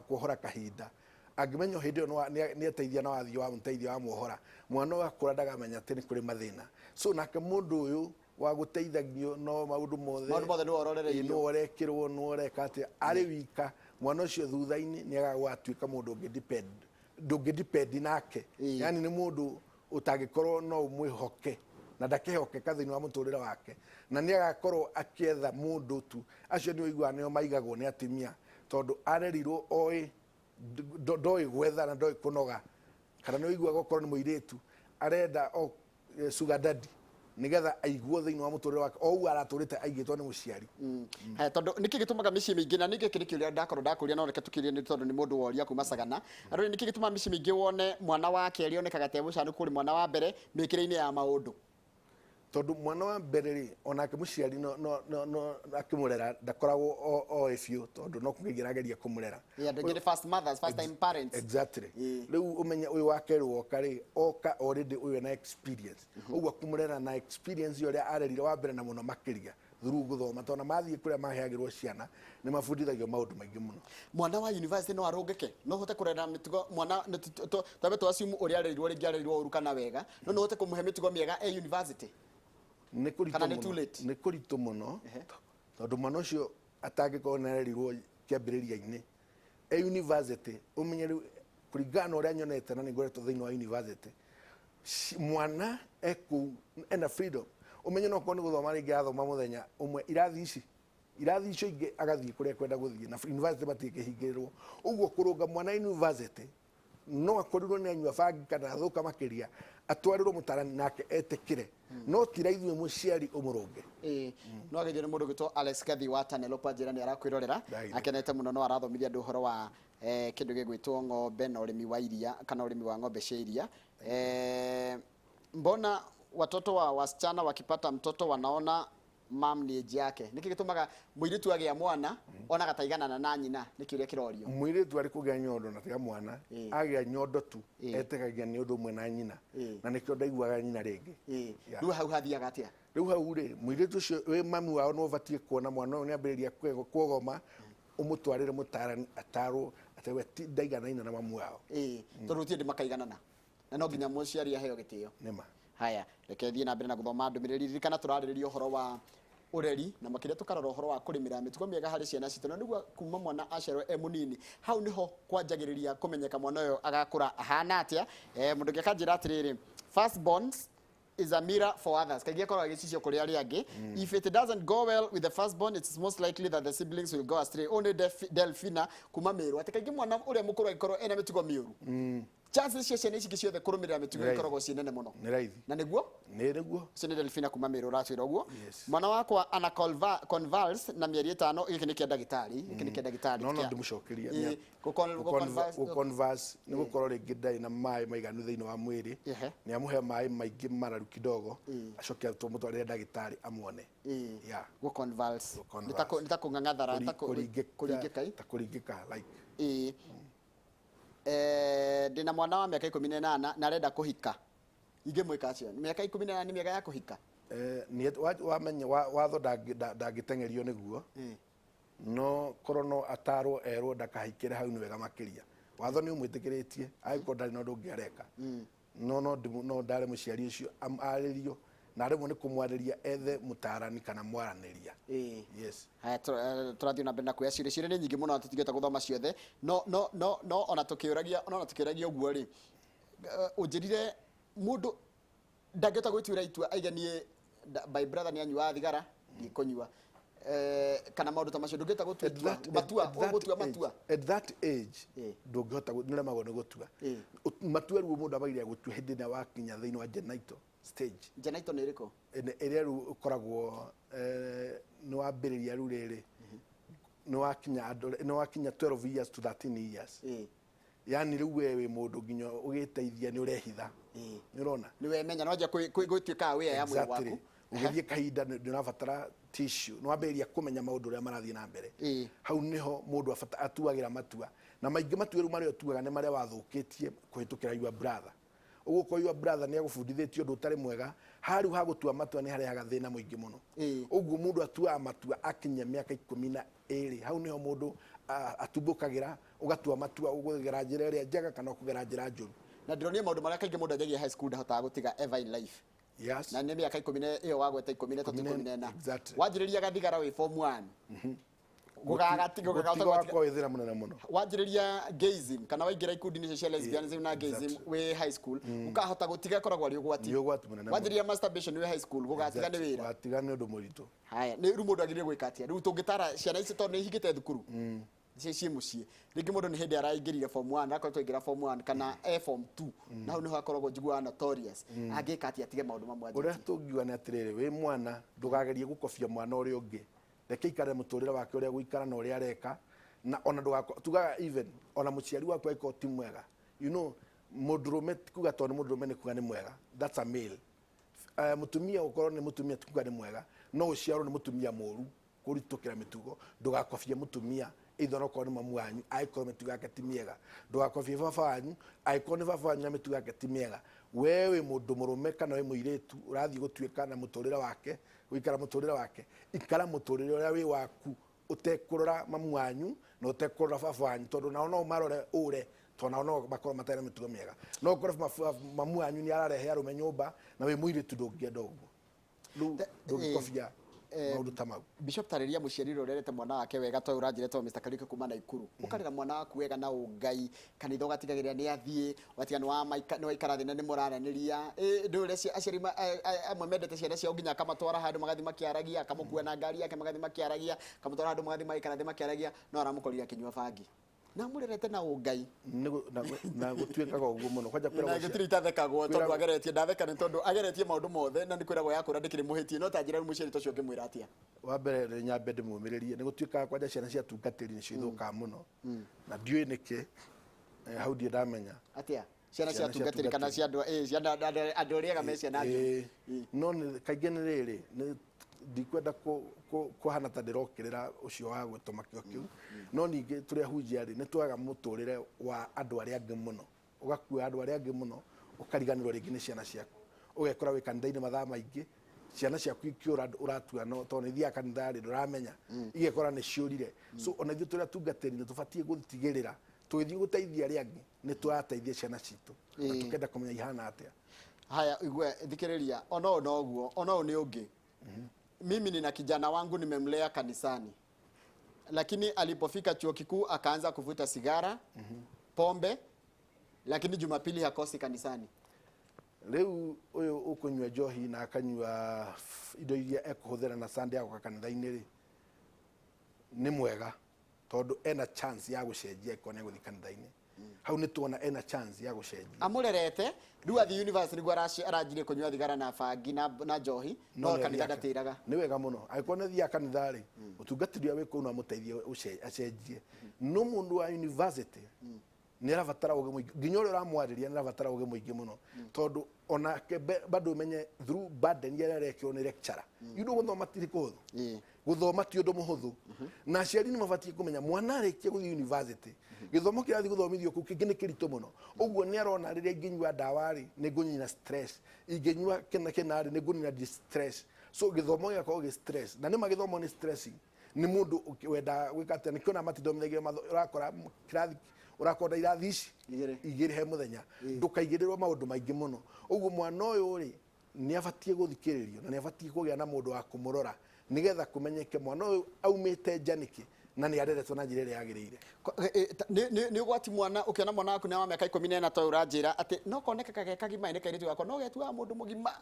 kuohora kahinda. Angĩmenya hĩndĩ ĩyo nĩ eteithia na wathiĩ wamũteithia wamuohora, mwana ũyũ akũra ndagamenya atĩ nĩ kũrĩ mathĩna. So nake mũndũ ũyũ wa gũteithagio no maũndũ mothe, maũndũ mothe nĩwe ũrorereirio, nĩwe ũrekĩrwo, nĩwe ũreka atĩa, arĩ wika, mwana ũcio thutha-inĩ nĩ agagwatuĩka mũndũ ũngĩ depend, ndũngĩ depend nake. Yani nĩ mũndũ ũtangĩkorwo no ũmwĩhoke na ndakehokeka thĩinĩ wa mũtũrĩre wake, na nĩ agakorwo akĩetha mũndũ tu. Acio nĩ ũiguaga nĩo maigagwo nĩ atumia, tondũ arerirwo oĩ ndoĩ gwetha na ndoĩ kũnoga, kana nĩ ũiguaga okorwo nĩ mũirĩtu arenda o sugar daddy nigetha aiguo thĩinĩ wa mũtũrĩre wake o ũguo aratũrĩte aigĩtwo nĩ mũciari. Haya, tondũ nĩkĩ gĩtũmaga mĩciĩ mĩingĩ, na nĩkĩ nĩ kĩũria ndakorwo ndakũria, no reke tũkĩũrie nĩ tondũ nĩ mũndũ woria kuma Sagana. Arori, nĩkĩ gĩtũmaga mĩciĩ mĩingĩ wone mwana wa kerĩ onekaga ta e mũcanu kũrĩ mwana wa mbere mĩkĩre-inĩ ya maũndũ? Tondũ mwana wa mbere rĩ, onake mũciari no akĩmũrera ndakoragwo oĩ biũ, tondũ no kũgeria arageria kũmũrera. Yeah, andũ aingĩ nĩ first mothers, first time parents. Exactly. Rĩu ũmenye ũyũ wa kerĩ woka rĩ, oka already ũyũ ena experience. Ũguo kũmũrera na experience ũrĩa arerire wa mbere na mũno makĩria through gũthoma, tondũ ona mathiĩ kũrĩa maheagĩrwo ciana nĩ mabundithagio maũndũ maingĩ mũno. Mwana wa university no arũngĩke, no ũhote kũrera mĩtugo mwana, twambe tũ assume ũrĩa arerirwo rĩngĩ arerirwo ũru kana wega, no no ũhote kũmũhe mĩtugo mĩega e university? Nĩ kũritũ Kana nĩ mũno. too late? Nĩ kũritũ mũno, tondũ mwana ũcio atangĩkorwo nĩ arerirwo kĩambĩrĩria-inĩ e university, ũmenye rĩu kũringana na ũrĩa nyonete na nĩ ngoretwo thĩinĩ wa university, mwana ekũu ena freedom, ũmenye no korwo nĩ gũthoma rĩngĩ athoma mũthenya ũmwe irathi ici, irathi icio ingĩ agathiĩ kũrĩa ekwenda gũthiĩ, na university matingĩhingĩrĩrwo. Ũguo kũrũnga mwana university no akorirwo nĩ anyua bangi kana athũka makĩria, atwarĩrwo mũtarani nake etĩkĩre, no ti raithi wĩ mũciari ũmũrũnge. No ageithio nĩ mũndũ ũgwĩtwo Alex Gathi wa Tanelopa, njĩra nĩ arakwĩrorera. Ndageithio. Akenete mũno, no arathomithia andũ ũhoro wa kĩndũ gĩgwĩtwo ng'ombe na ũrĩmi wa iria kana ũrĩmi wa ng'ombe cia iria. Mbona watoto wa wasichana wakipata mtoto wanaona mam ni age yake? Nĩkĩ gĩtũmaga mũirĩtu agĩa mwana onaga ta iganana na nyina? Nĩ kĩũria kĩrorio. Mũirĩtu arĩ kũgĩa nyondo na tiga mwana, agĩa nyondo tu etĩkagia nĩ ũndũ ũmwe na nyina, na nĩkĩo ndaiguaga nyina rĩngĩ. Yeah. Rĩu hau hathiaga atĩa? Rĩu hau rĩ, mũirĩtu ũcio wĩ mami wao nĩ ũbatiĩ kuona mwana ũyũ nĩ ambĩrĩria kuogoma, ũmũtwarĩre mũtarani atarwo atĩ we ti ndaiganaine na mamu wao. Tondũ gũtirĩ hĩndĩ makaiganana na no nginya mũciari aheo gĩtĩo. Nĩma. Haya, reke thiĩ na mbere na gũthoma ndũmĩrĩri. Ririkana tũrarĩrĩria ũhoro wa ũreri na makĩria tũkarora ũhoro wa kũrĩmĩra mĩtugo mĩega harĩ ciana citũ, na nĩguo kuma mwana aciarwo e mũnini, hau nĩho kwanjagĩrĩria kũmenyeka mwana ũyũ agakũra ahana atĩa. Mũndũ ũngĩ akanjĩra atĩrĩrĩ, first borns is a mirror for others. Kaingĩ akoragwo agĩcicio kũrĩ arĩa angĩ. If it doesn't go well with the firstborn, it's most likely that the siblings will go astray. Ũyũ nĩ Delphina kuma Meru. Atĩ kaingĩ mwana ũrĩa mũkũrũ angĩkorwo ena mĩtugo mĩũru, Chances cia ciana ici ingĩ ciothe kũrũmĩrĩra mĩtugo Nĩ raithi. ikoragwo ciĩ nene mũno. Nĩ raithi. Na nĩguo Nĩ nĩguo. Ũcio nĩ Delphina kuma Meru ũratwĩra ũguo. Yes. Mwana wakwa ana convulse na mĩeri 5, gĩkĩ nĩ kĩa ndagĩtarĩ, gĩkĩ nĩ kĩa ndagĩtarĩ. No no Kĩa- ndĩmũcokerie. Ĩĩ, gũ-convulse- Gũconverse nĩ gũkorwo rĩngĩ ndarĩ na maĩ maiganu thĩinĩ wa mwĩrĩ. Nĩ amũhe maĩ maingĩ mararu kidogo, acoke tũmũtwarĩre ndagĩtarĩ amuone. Yeah. Gũ-convulse. Gũ-convulse. Nĩ ta kũng'ang'athara, nĩ ta kũringĩka, ĩ. Ta kũringĩka like. Ĩĩ. Ndĩna mwana wa mĩaka 18 na arenda kũhika. Ingĩmwĩka atĩa? Mĩaka 18 nĩ mĩaka ya kũhika? Wamenya watho ndangĩteng'erio nĩguo. No korwo no atarwo erwo ndakahikĩre hau nĩ wega makĩria. Watho nĩ ũmwĩtĩkĩrĩtie angĩkorwo ndarĩ na ũndũ ũngĩ areka. No no no ndare mũciari ũcio arĩrio na aremwo nĩ kũmwarĩria ethe mũtarani kana mwaranĩria. Yes. Haya, tũrathiĩ na mbere na kuoya ciũria. Ciũria nĩ nyingĩ mũno na tũtingĩhota gũthoma ciothe. No no no no ona tũkĩũragia, no ona tũkĩũragia ũguo rĩ, ũnjĩrire mũndũ ndangĩhota gwĩtuĩra itua aige niĩ my brother nĩ anyuaga thigara ndikũnyua, kana maũndũ ta macio ndũngĩhota gũtua At itua, matua, ũgũtua matua. At that age, ndũngĩhota nĩũremagwo nĩ gũtua. Matua rĩu mũndũ abagire gũtua hĩndĩ ĩrĩa wakinya thĩinĩ wa genital stage. Genital nĩ ĩrĩkũ? Ĩrĩa rĩu ũkoragwo, nĩ wambĩrĩria rĩu rĩrĩ, nĩ wakinya andũ, nĩ wakinya 12 years to 13 years. Yani rĩu we wĩ mũndũ nginya ũgĩteithia nĩ ũrehitha. Nĩ ũrona? Nĩ wemenya, no wanjia gwĩtuĩka aware ya mwĩrĩ waku. Ũgĩthiĩ kahinda nĩ ũrabatara tissue, nĩ wambĩrĩria kũmenya maũndũ ũrĩa marathiĩ na mbere. Hau nĩho mũndũ atuagĩra matua. Na maingĩ matua rĩu marĩa ũtuaga nĩ marĩa wathũkĩtie kũhĩtũkĩra your brother. Ũguo korwo your brother nĩ agũbundithĩtie ũndũ ũtarĩ mwega, harĩa ha gũtua matua nĩ harehaga thĩna mũingĩ mũno. Ũguo mũndũ atuaga matua akinyia mĩaka 12, hau nĩho mũndũ atumbũkagĩra, ũgatua matua ũkũgera njĩra ĩrĩa njega kana ũkũgera njĩra njũru. Na ndĩronire maũndũ marĩa kaingĩ mũndũ anjagia high school ndahotaga gũtiga ever in life. Yes. Na nĩ mĩaka ikũmi na ĩyo wagweta 13, 14. Exactly. Wanjĩrĩria gathigara wĩ form 1. Gũgagatiga, Gũtiga gũgagatiga. wakwa wĩ thĩna mũnene mũno. Wanjĩrĩria gayism kana waingĩra ikundi-inĩ icio cia lesbianism na gayism wĩ high school, ũkahota gũtiga ĩkoragwo arĩ ũgwati. Nĩ ũgwati mũnene mũno. Wanjĩrĩria masturbation wĩ high school, gũgatiga nĩ wĩra. Gũgatiga nĩ ũndũ mũritũ. Haya, nĩ rĩu mũndũ agĩrĩire gwĩka atĩa? Rĩu tũngĩtara ciana ici tondũ nĩ ihingĩte thukuru. Ciĩ mũciĩ. Rĩngĩ mũndũ nĩ hĩndĩ araingĩrire form 1, arakoretwo aingĩra form 1 kana e form 2. Na hau nĩho akoragwo njiguaga notorious. Angĩka atĩa atige maũndũ mamwe anjĩtie? Ũrĩa tũngiuga nĩ atĩrĩrĩ, wĩ mwana ndũkagerie gũkobia mwana ũrĩa ũngĩ. Reke aikare mũtũrĩre wake ũrĩa gũikara na ũrĩa areka, na ona ndũgako-, tugaga even ona mũciari waku angĩkorwo ti mwega, you know, mũndũrũme ti kuga tondũ nĩ mũndũrũme nĩ kuga nĩ mwega, that's a male. Mũtumia ũkorwo nĩ mũtumia ti kuga nĩ mwega, no ũciarwo nĩ mũtumia mũru kũritũkĩra mĩtugo. Ndũgakobie mũtumia either okorwo nĩ mamu wanyu angĩkorwo mĩtugo yake ti mĩega, ndũgakobie baba wanyu angĩkorwo nĩ baba wanyu na mĩtugo yake ti mĩega. We wĩ mũndũ mũrũme kana wĩ mũirĩtu ũrathiĩ gũtuĩka na mũtũrĩre wake, gũikara mũtũrĩre wake, ikara mũtũrĩre ũrĩa wĩ waku ũtekũrora mamu wanyu na ũtekũrora baba wanyu, tondũ nao no marore ũre, tondũ nao no makorwo matarĩ na mĩtugo mĩega. No ũkore mamu wanyu nĩ ararehe arũme nyũmba na wĩ mũirĩtu ndũngĩenda ũguo. Rĩu ndũngĩkobia maũndũ ta mau. Bishop, tarĩria mũciari ũrĩa ũrerete mwana wake wega, to ũranjĩra to Mr. Kariuki kuma Naikuru. Ũkarera mwana waku wega na ũngai, kanitha ũgatigagĩrĩra nĩ athiĩ, ũgatiga nĩ waikara thĩ na nĩ mũraranĩria. Ndũĩ ũrĩa aciari amwe mendete ciana ciao nginya akamatwara handũ magathiĩ makĩaragia, akamũkua na ngari yake magathiĩ makĩaragia, akamũtwara handũ magathiĩ magaikara thĩ makĩaragia, no aramũkorire akĩnyua bangi. Na mũrerete na ũngai. Na gũtuĩkaga ũguo mũno. Kwanja kwĩragwo Na gũtirĩ itathekagwo tondũ ageretie, ndatheka nĩ tondũ ageretie maũndũ mothe na nĩ kwĩragwo yakũra ndĩkĩrĩ mũhĩtie, no ta njĩra rĩu mũciari ta ũcio ũngĩmwĩra atĩa? Wa mbere nĩ nyambe ndĩmũmĩrĩrie, nĩ gũtuĩkaga kwanja ciana cia tungatĩri nĩcio ithũkaga mũno. Na ndiũĩ nĩkĩ, hau ndirĩ ndamenya. Atĩa? Ciana cia Ciana cia tungatĩri kana tungatĩri. cia andũ, cia andũ arĩa ega me ciana njũru. No kaingĩ nĩ rĩrĩ, nĩ ndikwenda kũhana ta ndĩrokĩrĩra ũcio wa gwĩtũma kĩo kĩu. No ningĩ tũrĩ ahunjia rĩ, nĩ tuoyaga mũtũrĩre wa andũ arĩa angĩ mũno. Ũgakua andũ arĩa angĩ mũno, ũkariganĩrwo rĩngĩ nĩ ciana ciaku. Ũgekora wĩ kanitha-inĩ mathaa maingĩ, ciana ciaku ikĩũra ũratua no, tondũ nĩ ithiaga kanitha rĩ, ndũramenya. Igekora nĩ ciũrire. So ona ithuĩ tũrĩ atungatĩri nĩ tũbatiĩ gũtigĩrĩra tũgĩthiĩ gũteithia arĩa angĩ, nĩ tũrateithia ciana citũ. Na tũkenda kũmenya ihana atĩa. Haya, igwe, thikĩrĩria, ona ũyũ noguo, ona ũyũ nĩ ũngĩ. Mimi nina kijana wangu nimemlea kanisani, lakini alipofika chuo kikuu akaanza kuvuta sigara, pombe, lakini Jumapili hakosi kanisani. Rĩu ũyũ ũkũnyua njohi na akanyua indo iria ekũhũthĩra na Sunday agoka kanitha-inĩ rĩ, nĩ mwega tondũ ena chance ya gũcenjia angĩkorwo nĩ egũthiĩ kanitha-inĩ. Hau nĩ tuona ena chance ya gũcenjia. Amũrerete rĩu athiĩ university nĩguo aranjirie kũnyua thigara na bangi na njohi, no nĩ kanitha athiaga. ndatĩraga. Nĩ wega mũno angĩkorwo nĩ athiaga kanitha rĩ, ũtungatĩri ũrĩa wĩ kũu no amũteithie acenjie. No mũndũ wa university nĩ arabatara ũgĩ mũingĩ, nginya ũrĩa ũramwarĩria nĩ arabatara ũgĩ mũingĩ mũno, tondũ onake bado ũmenye through burden ĩrĩa arekĩrwo nĩ lecturer. You know, gũthoma ti kũhũthũ. Gũthoma ti ũndũ mũhũthũ, na aciari nĩ mabatiĩ kũmenya mwana arĩkia gũthiĩ university, gĩthomo kĩrathiĩ gũthomithio kũu kĩngĩ nĩ kĩritũ mũno. Ũguo nĩ arona rĩrĩa ingĩnyua ndawa rĩ, nĩ ngũnina stress, ingĩnyua kĩna kĩna rĩ, nĩ ngũnina distress. So gĩthomo gĩgakorwo gĩ stress, na nĩma gĩthomo nĩ stressing. Nĩ mũndũ wendaga gwĩka atĩa? Nĩkĩo ona matithomithagio ũrakora kĩrathi, ũrakora irathi ici Igĩrĩ. Igĩrĩ he mũthenya, ndũkaigĩrĩrwo maũndũ maingĩ mũno. Ũguo mwana ũyũ rĩ, nĩ abatiĩ gũthikĩrĩrio na nĩ abatiĩ kũgĩa na mũndũ wa kũmũrora, nĩgetha kũmenyeke mwana ũyũ aumĩte nja nĩkĩ na nĩ areretwo na njĩra ĩrĩa yagĩrĩire. Nĩ ũgwati mwana ũkĩona mwana waku nĩ wa mĩaka 14, ta ũranjĩra atĩ no koneka ge kagima nĩ kairĩtu gakwa, no getuaga mũndũ mũgima.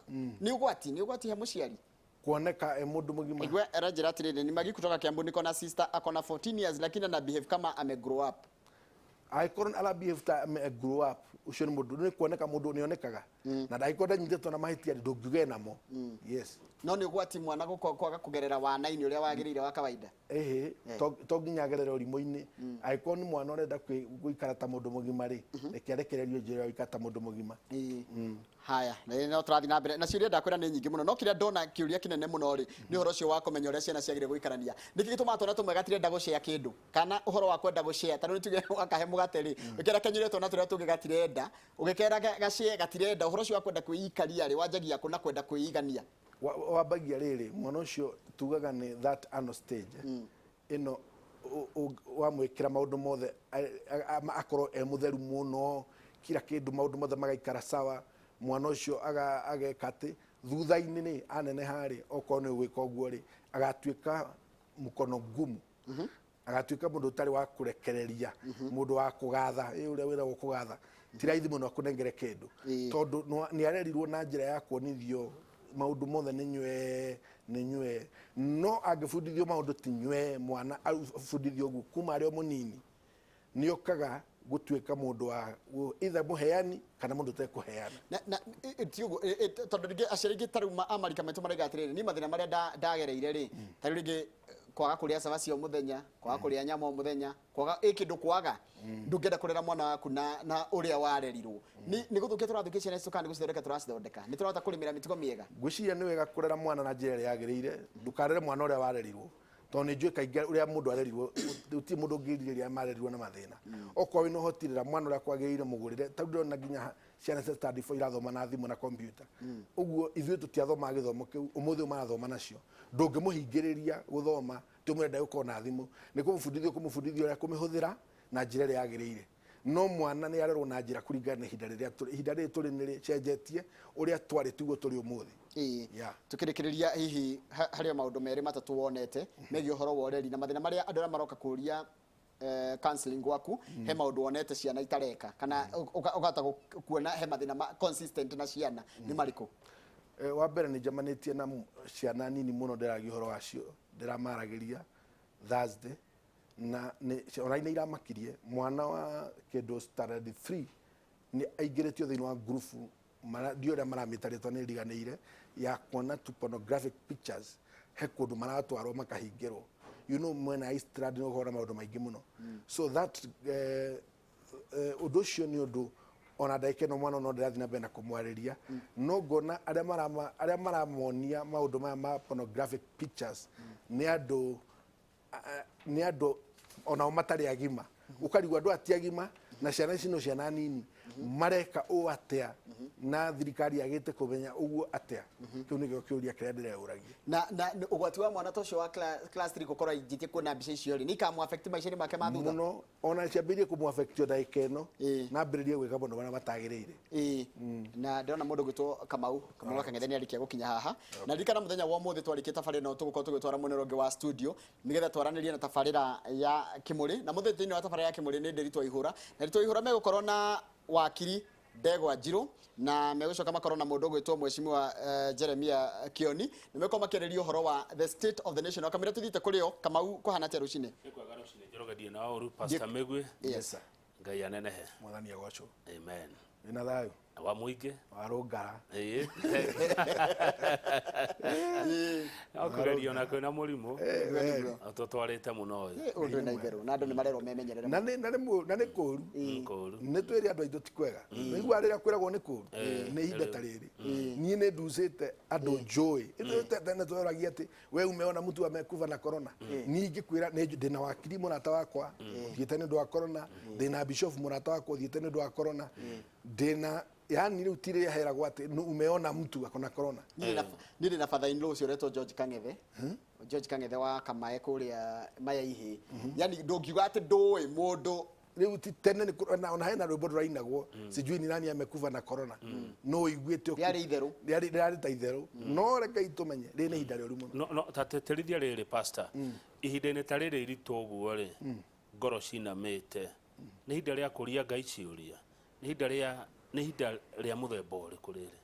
Nĩ ũgwati he mũciari. Kuoneka e mũndũ mũgima. Igwe aranjĩra atĩrĩrĩ, ni Magi kutoka Kiambu, niko na sister ako na 14 years lakini ana behave kama ame grow up. Angĩkorwo ara behave ta ame grow up, ũcio nĩ mũndũ nĩ kuoneka, mũndũ nĩ onekaga, na ndangĩkorwo ndanyitĩtwo na mahĩtia rĩ, ndũngiuga namo, yes. No nĩ ũgwati mwana kwaga kũgerera wana-inĩ ũrĩa wagĩrĩire wa kawaida. Ĩhĩ, to nginya agerere ũrimũ-inĩ. Angĩkorwo nĩ mwana ũrenda gũikara ta mũndũ mũgima rĩ, reke arekererio njĩra ya gũikara ta mũndũ mũgima. Ĩĩ. Haya, na no tũrathiĩ na mbere na ciũria. Ndakwĩra nĩ nyingĩ mũno, no kĩrĩa ndona kĩũria kĩnene mũno rĩ, nĩ ũhoro ũcio wa kũmenya ũrĩa ciana ciagĩrĩire gũikarania. Nĩkĩ gĩtũmaga twana tũmwe gatirenda gũcea kĩndũ, kana ũhoro wa kwenda gũcea? Ta rĩu nĩtuge wakahe mũgate rĩ, ũkĩra kenyũre twana tũrĩa tũngĩ gatirenda, ũgĩkera gacee gatirenda. Ũhoro ũcio wa kwenda kwĩikaria rĩ, wanjagia kũ na kwenda kwĩigania? Wambagia rĩrĩ, mwana ũcio tugaga nĩ that ano stage ĩno wamwĩkĩra maũndũ mothe akorwo e mũtheru mũno, kila kĩndũ, maũndũ mothe magaikara sawa, mwana ũcio ageka atĩ thutha-inĩ nĩ aneneha rĩ, okorwo nĩ ũgwĩka ũguo rĩ, agatuĩka mkono ngumu, agatuĩka mũndũ ũtarĩ wa kũrekereria, mũndũ wa kũgatha. Ĩ ũrĩa wĩragwo kũgatha ti raithi mũno akũnengere kĩndũ, tondũ nĩ arerirwo na njĩra ya kuonithio maũndũ mothe nĩ nywe nĩ nywe. No angĩbundithio maũndũ ti nywe, mwana abundithio ũguo kuma arĩ o mũnini, nĩ okaga gũtuĩka mũndũ wa either mũheani kana mũndũ ũtekũheana. Na ti ũguo, tondũ rĩngĩ aciari aingĩ ta rĩu amarika maitũ maraiga atĩrĩrĩ, niĩ mathĩna marĩa ndagereire rĩ, ta rĩu rĩngĩ kwaga kũrĩa cabaci o mũthenya, kwaga kũrĩa nyama o mũthenya, kwaga ĩ kĩndũ, kwaga ndũngĩenda kũrera mwana waku na ũrĩa warerirwo. Nĩ gũthũkia tũrathũkia ciana citũ kana nĩ gũcithondeka tũracithondeka? Nĩ tũrahota kũrĩmĩra mĩtugo mĩega? Ngwĩciria nĩ wega kũrera mwana na njĩra ĩrĩa yagĩrĩire. Ndũkarere mwana ũrĩa warerirwo, tondũ nĩ njũĩ kaingĩ ũrĩa mũndũ arerirwo, gũtirĩ mũndũ ũngĩrirĩria marerirwo na mathĩna. Okorwo wĩna ũhoti, rera mwana ũrĩa kwagĩrĩire, mũgũrĩre. Ta rĩu ndĩrona nginya ciana cia standard four irathoma na thimũ na kompiuta. Ũguo ithuĩ tũtiathomaga gĩthomo kĩu, ũmũthĩ ũyũ marathoma nacio. Ndũngĩmũhingĩrĩria gũthoma tĩ ũmwĩre ndegũkorwo na thimũ, nĩ kũmũbundithia, kũmũbundithia ũrĩa kũmĩhũthĩra na njĩra ĩrĩa yagĩrĩire. No mwana nĩ arerwo na njĩra kũringana na ihinda rĩrĩa tũrĩ. Ihinda rĩrĩ tũrĩ nĩ rĩcenjetie, ũrĩa twarĩ tiguo tũrĩ ũmũthĩ. Tukĩrĩkĩrĩria, hihi harĩ o maũndũ merĩ matatũ wonete megiĩ ũhoro wa ũreri na mathĩna marĩa andũ arĩa maroka kũria counseling gwaku, he maũndũ wonete ciana itareka kana ũkahota kuona he mathĩna consistent na ciana, nĩ marĩkũ? Wa mbere, nĩ njemanĩtie na ciana nini mũno ndĩragia ũhoro wacio, ndĩramaragĩria Thursday, na nĩ ona nĩ iramakirie. Mwana wa kĩndũ standard 3 nĩ aingĩrĩtio thĩinĩ wa ngurubu ndiũ ũrĩa maramĩta, rĩtwa nĩ riganĩire, ya kuona tu pornographic pictures. He kũndũ maratwarwo makahingĩrwo, mwena wa Eastland nĩ ũkorwo na maũndũ maingĩ mũno. So that ũndũ ũcio nĩ ũndũ ona ndagĩka ĩno mwana no ndĩrathiĩ na mbere na kũmwarĩria, no ngona arĩa maramonia maũndũ maya ma pornographic pictures nĩ andũ onao matarĩ agima. Ũkarigwo andũ aya ti agima na ciana ici no ciana nini, mareka ũũ atĩa na thirikari yagĩte kũmenya ũguo atĩa? Kĩu nĩkĩo kĩũria kĩrĩa ndĩreũragia. Na ũgwati wa mwana ta ũcio wa class 3 gũkorwo aingĩtie kuona mbica icio rĩ, nĩ ikamũ affect maica-inĩ make ma thutha? Mũno, ona ciambĩrĩrie kũmũ affect o ndagĩka ĩno, na ambĩrĩrie gwĩka maũndũ marĩa matagĩrĩire. Ĩĩ, na ndĩrona mũndũ ũgwĩtwo Kamau wa Kang'ethe nĩ arĩkia gũkinya haha. Na ririkana mũthenya wa ũmũthĩ twarĩkia tabarĩra ĩno, tũgũkorwo tũgĩtwara mwena ũrĩa ũngĩ wa studio nĩgetha twaranĩrie na tabarĩra ya Kĩmũrĩ. Na mũthĩ thĩinĩ wa tabarĩra ya Kĩmũrĩ nĩ Ndĩritũ Waihũra, na Ndĩritũ Waihũra megũkorwo na wakiri Ndegwa Njirũ, na megũcoka makorwo na mũndũ ũgwĩtwo Mheshimiwa Jeremia Kioni, na megũkorwo makĩarĩria ũhoro wa the state of the nation. Wakamĩra tũthiĩte kũrĩ o. Kamau, kũhana atĩa rũcinĩ? Nĩ kwega rũcinĩ, Njoroge, ndirĩ na ũru. Pastor Mĩgwi. Yes. Sir. Ngai anenehe. Mwathani agocwo. Amen. Wĩna thayũ? Wa mũingĩ. Warũngara. Ĩĩ. No kũgerio na kwĩna mũrimũ. Tũtwarĩte mũno ĩ. Ũndũ na itherũ na andũ nĩ marerwo memenyerere. Na nĩ na nĩ na nĩ kũru. Kũru. Nĩ twĩre andũ aitũ ti kwega. Nĩigua rĩrĩa kwĩragwo nĩ kũru. Nĩ ihinda ta rĩrĩ. Niĩ nĩ nducĩte andũ njũĩ. Ithuĩ tene tweroragia atĩ we umeona mtu amekufa na corona. Niĩ ingĩkwĩra nĩ ndĩna wakiri mũrata wakwa ũthiĩte nĩ ũndũ wa corona, ndĩna bishop mũrata wakwa ũthiĩte nĩ ũndũ wa corona, ndĩna yani rĩu ti rĩrĩa heragwo atĩ umeona mtu akona corona. Niĩ ndĩ na father in law ũcio ũretwo George Kang'ethe. George Kang'ethe wa Kamae kũrĩa Maya Ihĩ. Yani ndũngiuga atĩ ndũĩ mũndũ. Rĩu ti tene nĩ ona hena rwĩmbo rũrainagwo sijui ni nani amekufa na corona, no ũiguĩte. Rĩarĩ itherũ. Rĩarĩ ta itherũ, no rekei tũmenye rĩrĩ nĩ ihinda rĩũru mũno. No no ta tĩtĩrithia rĩrĩ, pastor, ihinda-inĩ ta rĩrĩ iritũ ũguo rĩ, ngoro cinamĩte, nĩ ihinda rĩa kũria Ngai ciũria, nĩ ihinda rĩa mũthemba ũrĩkũ rĩrĩ?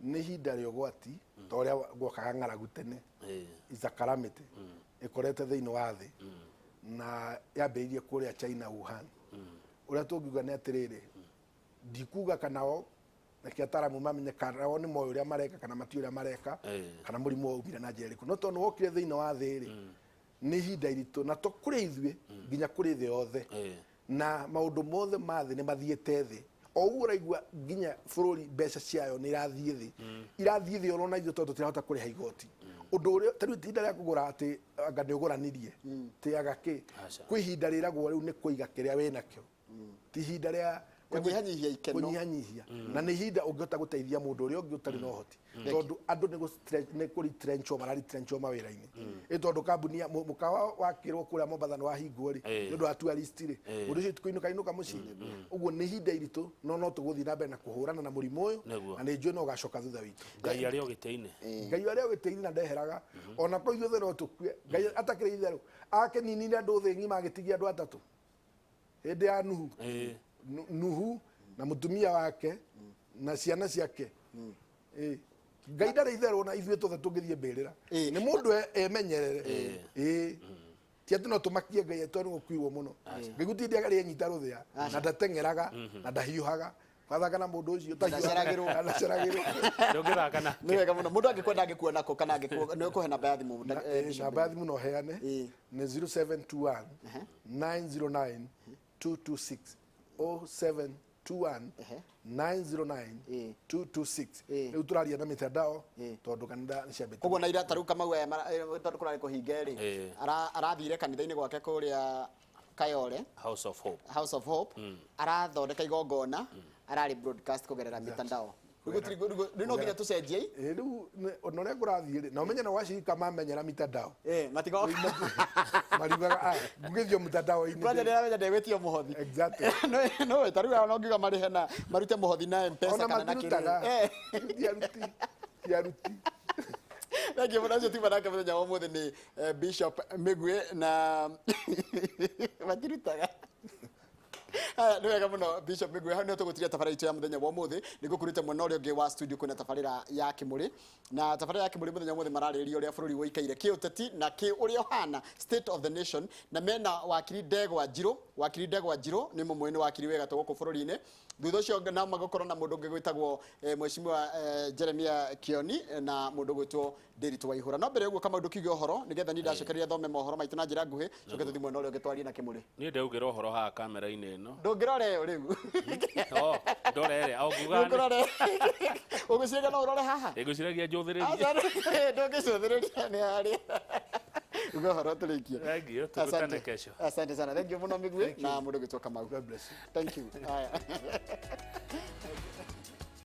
Nĩ ihinda rĩa ũgwati ta ũrĩa gwokaga ng'aragu tene. Is a calamity ĩkorete thĩinĩ wa thĩ na yambĩrĩirie kũrĩa China, Wuhan. Ũrĩa tũngiuga nĩ atĩrĩrĩ, ndikuga kana o reke ataramu mamenye kana o nĩ moĩ ũrĩa mareka kana matiũĩ ũrĩa mareka, kana mũrimũ waumire na njĩra ĩrĩkũ, no tondũ nĩ wokire thĩinĩ wa thĩ rĩ, nĩ ihinda iritũ na to kũrĩ ithuĩ, nginya kũrĩ thĩ yothe. Na maũndũ mothe ma thĩ nĩ mathiĩte thĩ o ũguo ũraigua, nginya bũrũri mbeca ciayo nĩ irathiĩ thĩ, irathiĩ thĩ oro na ithuĩ tondũ tũtirahota kũrĩha igoti. Ũndũ ũrĩa ta rĩu ihinda rĩa kũgũra atĩ anga nĩ ũgũranirie ti aga kĩ. Aca. Kwĩ ihinda rĩragwo rĩu nĩ kũiga kĩrĩa wĩnakĩo, ti ihinda rĩa Kũnyihanyihia ikeno. Kũnyihanyihia, na nĩ ihinda ũngĩhota gũteithia mũndũ ũrĩa ũngĩ ũtarĩ na ũhoti, tondũ andũ nĩ kũretrenchwo, mararetrenchwo mawĩra-inĩ, ĩ tondũ kambuni ya mũkawa wakĩrwo kũrĩa Mombatha nĩ wahingwo rĩ, nĩ ũndũ wa tourist rĩ, mũndũ ũcio tikũinũka inũka mũciĩ. Ũguo nĩ ihinda iritũ, no tũgũthiĩ na mbere na kũhũrana na mũrimũ ũyũ. Na nĩ njũĩ no ũgacoka thutha witũ. Ngai arĩ o gĩtĩ-inĩ. Ngai arĩa gĩtĩ-inĩ na ndeheraga, ona korwo ithuothe no tũkue. Ngai atakĩrĩ itherũ akĩninire andũ thĩ ng'ima, agĩtigia andũ atatũ hĩndĩ ya Nuhu. Nuhu na mũtumia wake na ciana ciake. Ngai ndarĩ itherũ na ithuĩ tuothe tũngĩthiĩ mbĩrĩra. Nĩ mũndũ emenyerere, ĩĩ, ti atĩ no tũmakie Ngai tondũ nĩ gũkuirwo mũno. Ngai gũtirĩ hĩndĩ arĩ rũthĩa na ndateng'eraga na ndahiũhaga wathaka na mũndũ ũcio ũtahiũhaga. Ndaceragĩrwo. Na ndaceragĩrwo. Ndũngĩthaka nake. Nĩ wega mũno. Mũndũ angĩkwenda angĩkuona kũ kana nĩ ũkũhe namba ya thimũ? Bishop? Namba ya thimũ no heane. Nĩ 0721 909 226, 0721 909 226. Rĩu tũraria na mitandao tondũ kanitha nĩ ciambĩte. Koguo na ira tarĩu Kamau aya tondũ kũrarĩ kũhinge rĩ, arathire kanitha-inĩ gwake kũrĩa Kayole. House of Hope. House of Hope, arathondeka igongona, ararĩ broadcast kũgerera mitandao. Rĩu no nginya tũcenjie. Ĩ, rĩu ona ũrĩa kũrathiĩ rĩ, na ũmenye na wacirika mamenyera mitandao, matigoka. Mariugaga, "Ah, ngũgĩthio mtandao-inĩ." Kwanja ndĩramenya ndegwĩtio mũhothi. No tarĩu aya no ngiuga marĩhe na marute mũhothi na M-Pesa Ona kana na matirutaga. kĩrĩu. Ti aruti, ti aruti. Thank you mũno. Ũcio tiuma nake mũthenya wa ũmũthĩ nĩ Bishop Mĩgwĩ na matirutaga. Haya, nĩ wega mũno, Bishop Mĩgwĩ. Hau nĩho tũgũtiria tabarĩra itũ ya mũthenya wa ũmũthĩ. Nĩ ngũkurĩte mwena ũrĩa ũngĩ wa studio kwĩna tabarĩra ya Kĩmũrĩ, na tabarĩra ya Kĩmũrĩ mũthenya wa ũmũthĩ mararĩrĩria ũrĩa bũrũri ũikaire kĩũteti na kĩ ũrĩa ũhana, state of the nation, na mena wakiri Ndegwa Njirũ. Wakiri Ndegwa Njirũ nĩ mũmwe nĩ wakiri wĩ gatũ gũkũ bũrũri-inĩ. Thutha ũcio no magũkorwo na mũndũ ũngĩ gwĩtagwo mheshimiwa Jeremia Kioni na mũndũ gwĩtwo Ndiritu Waihũra. No mbere ya ũguo, Kamau, ndũkiuge ũhoro nĩgetha niĩ ndacokeria thome mohoro maitũ na njĩra nguhĩ, coke tũthiĩ mwena ũrĩa ũngĩ twarie na Kĩmũrĩ. Niĩ ndeugĩra ũhoro haha kamera-inĩ ĩno. Ndũngĩrora ĩyo rĩu. Oh, ndore ĩrĩa o nguga. Ndũngĩrora, ũgũciragia no ũrore haha. Ngũciragia njũthĩrĩrie. Aca, ndũngĩcũthĩrĩria nĩ harĩa uga ũhoro tũrĩkie. Thank you, tukutane kesho. Asante sana, thank you mũno Mĩgwĩ na mũndũ gwĩtwo Kamau. God bless you. Thank you. Haya.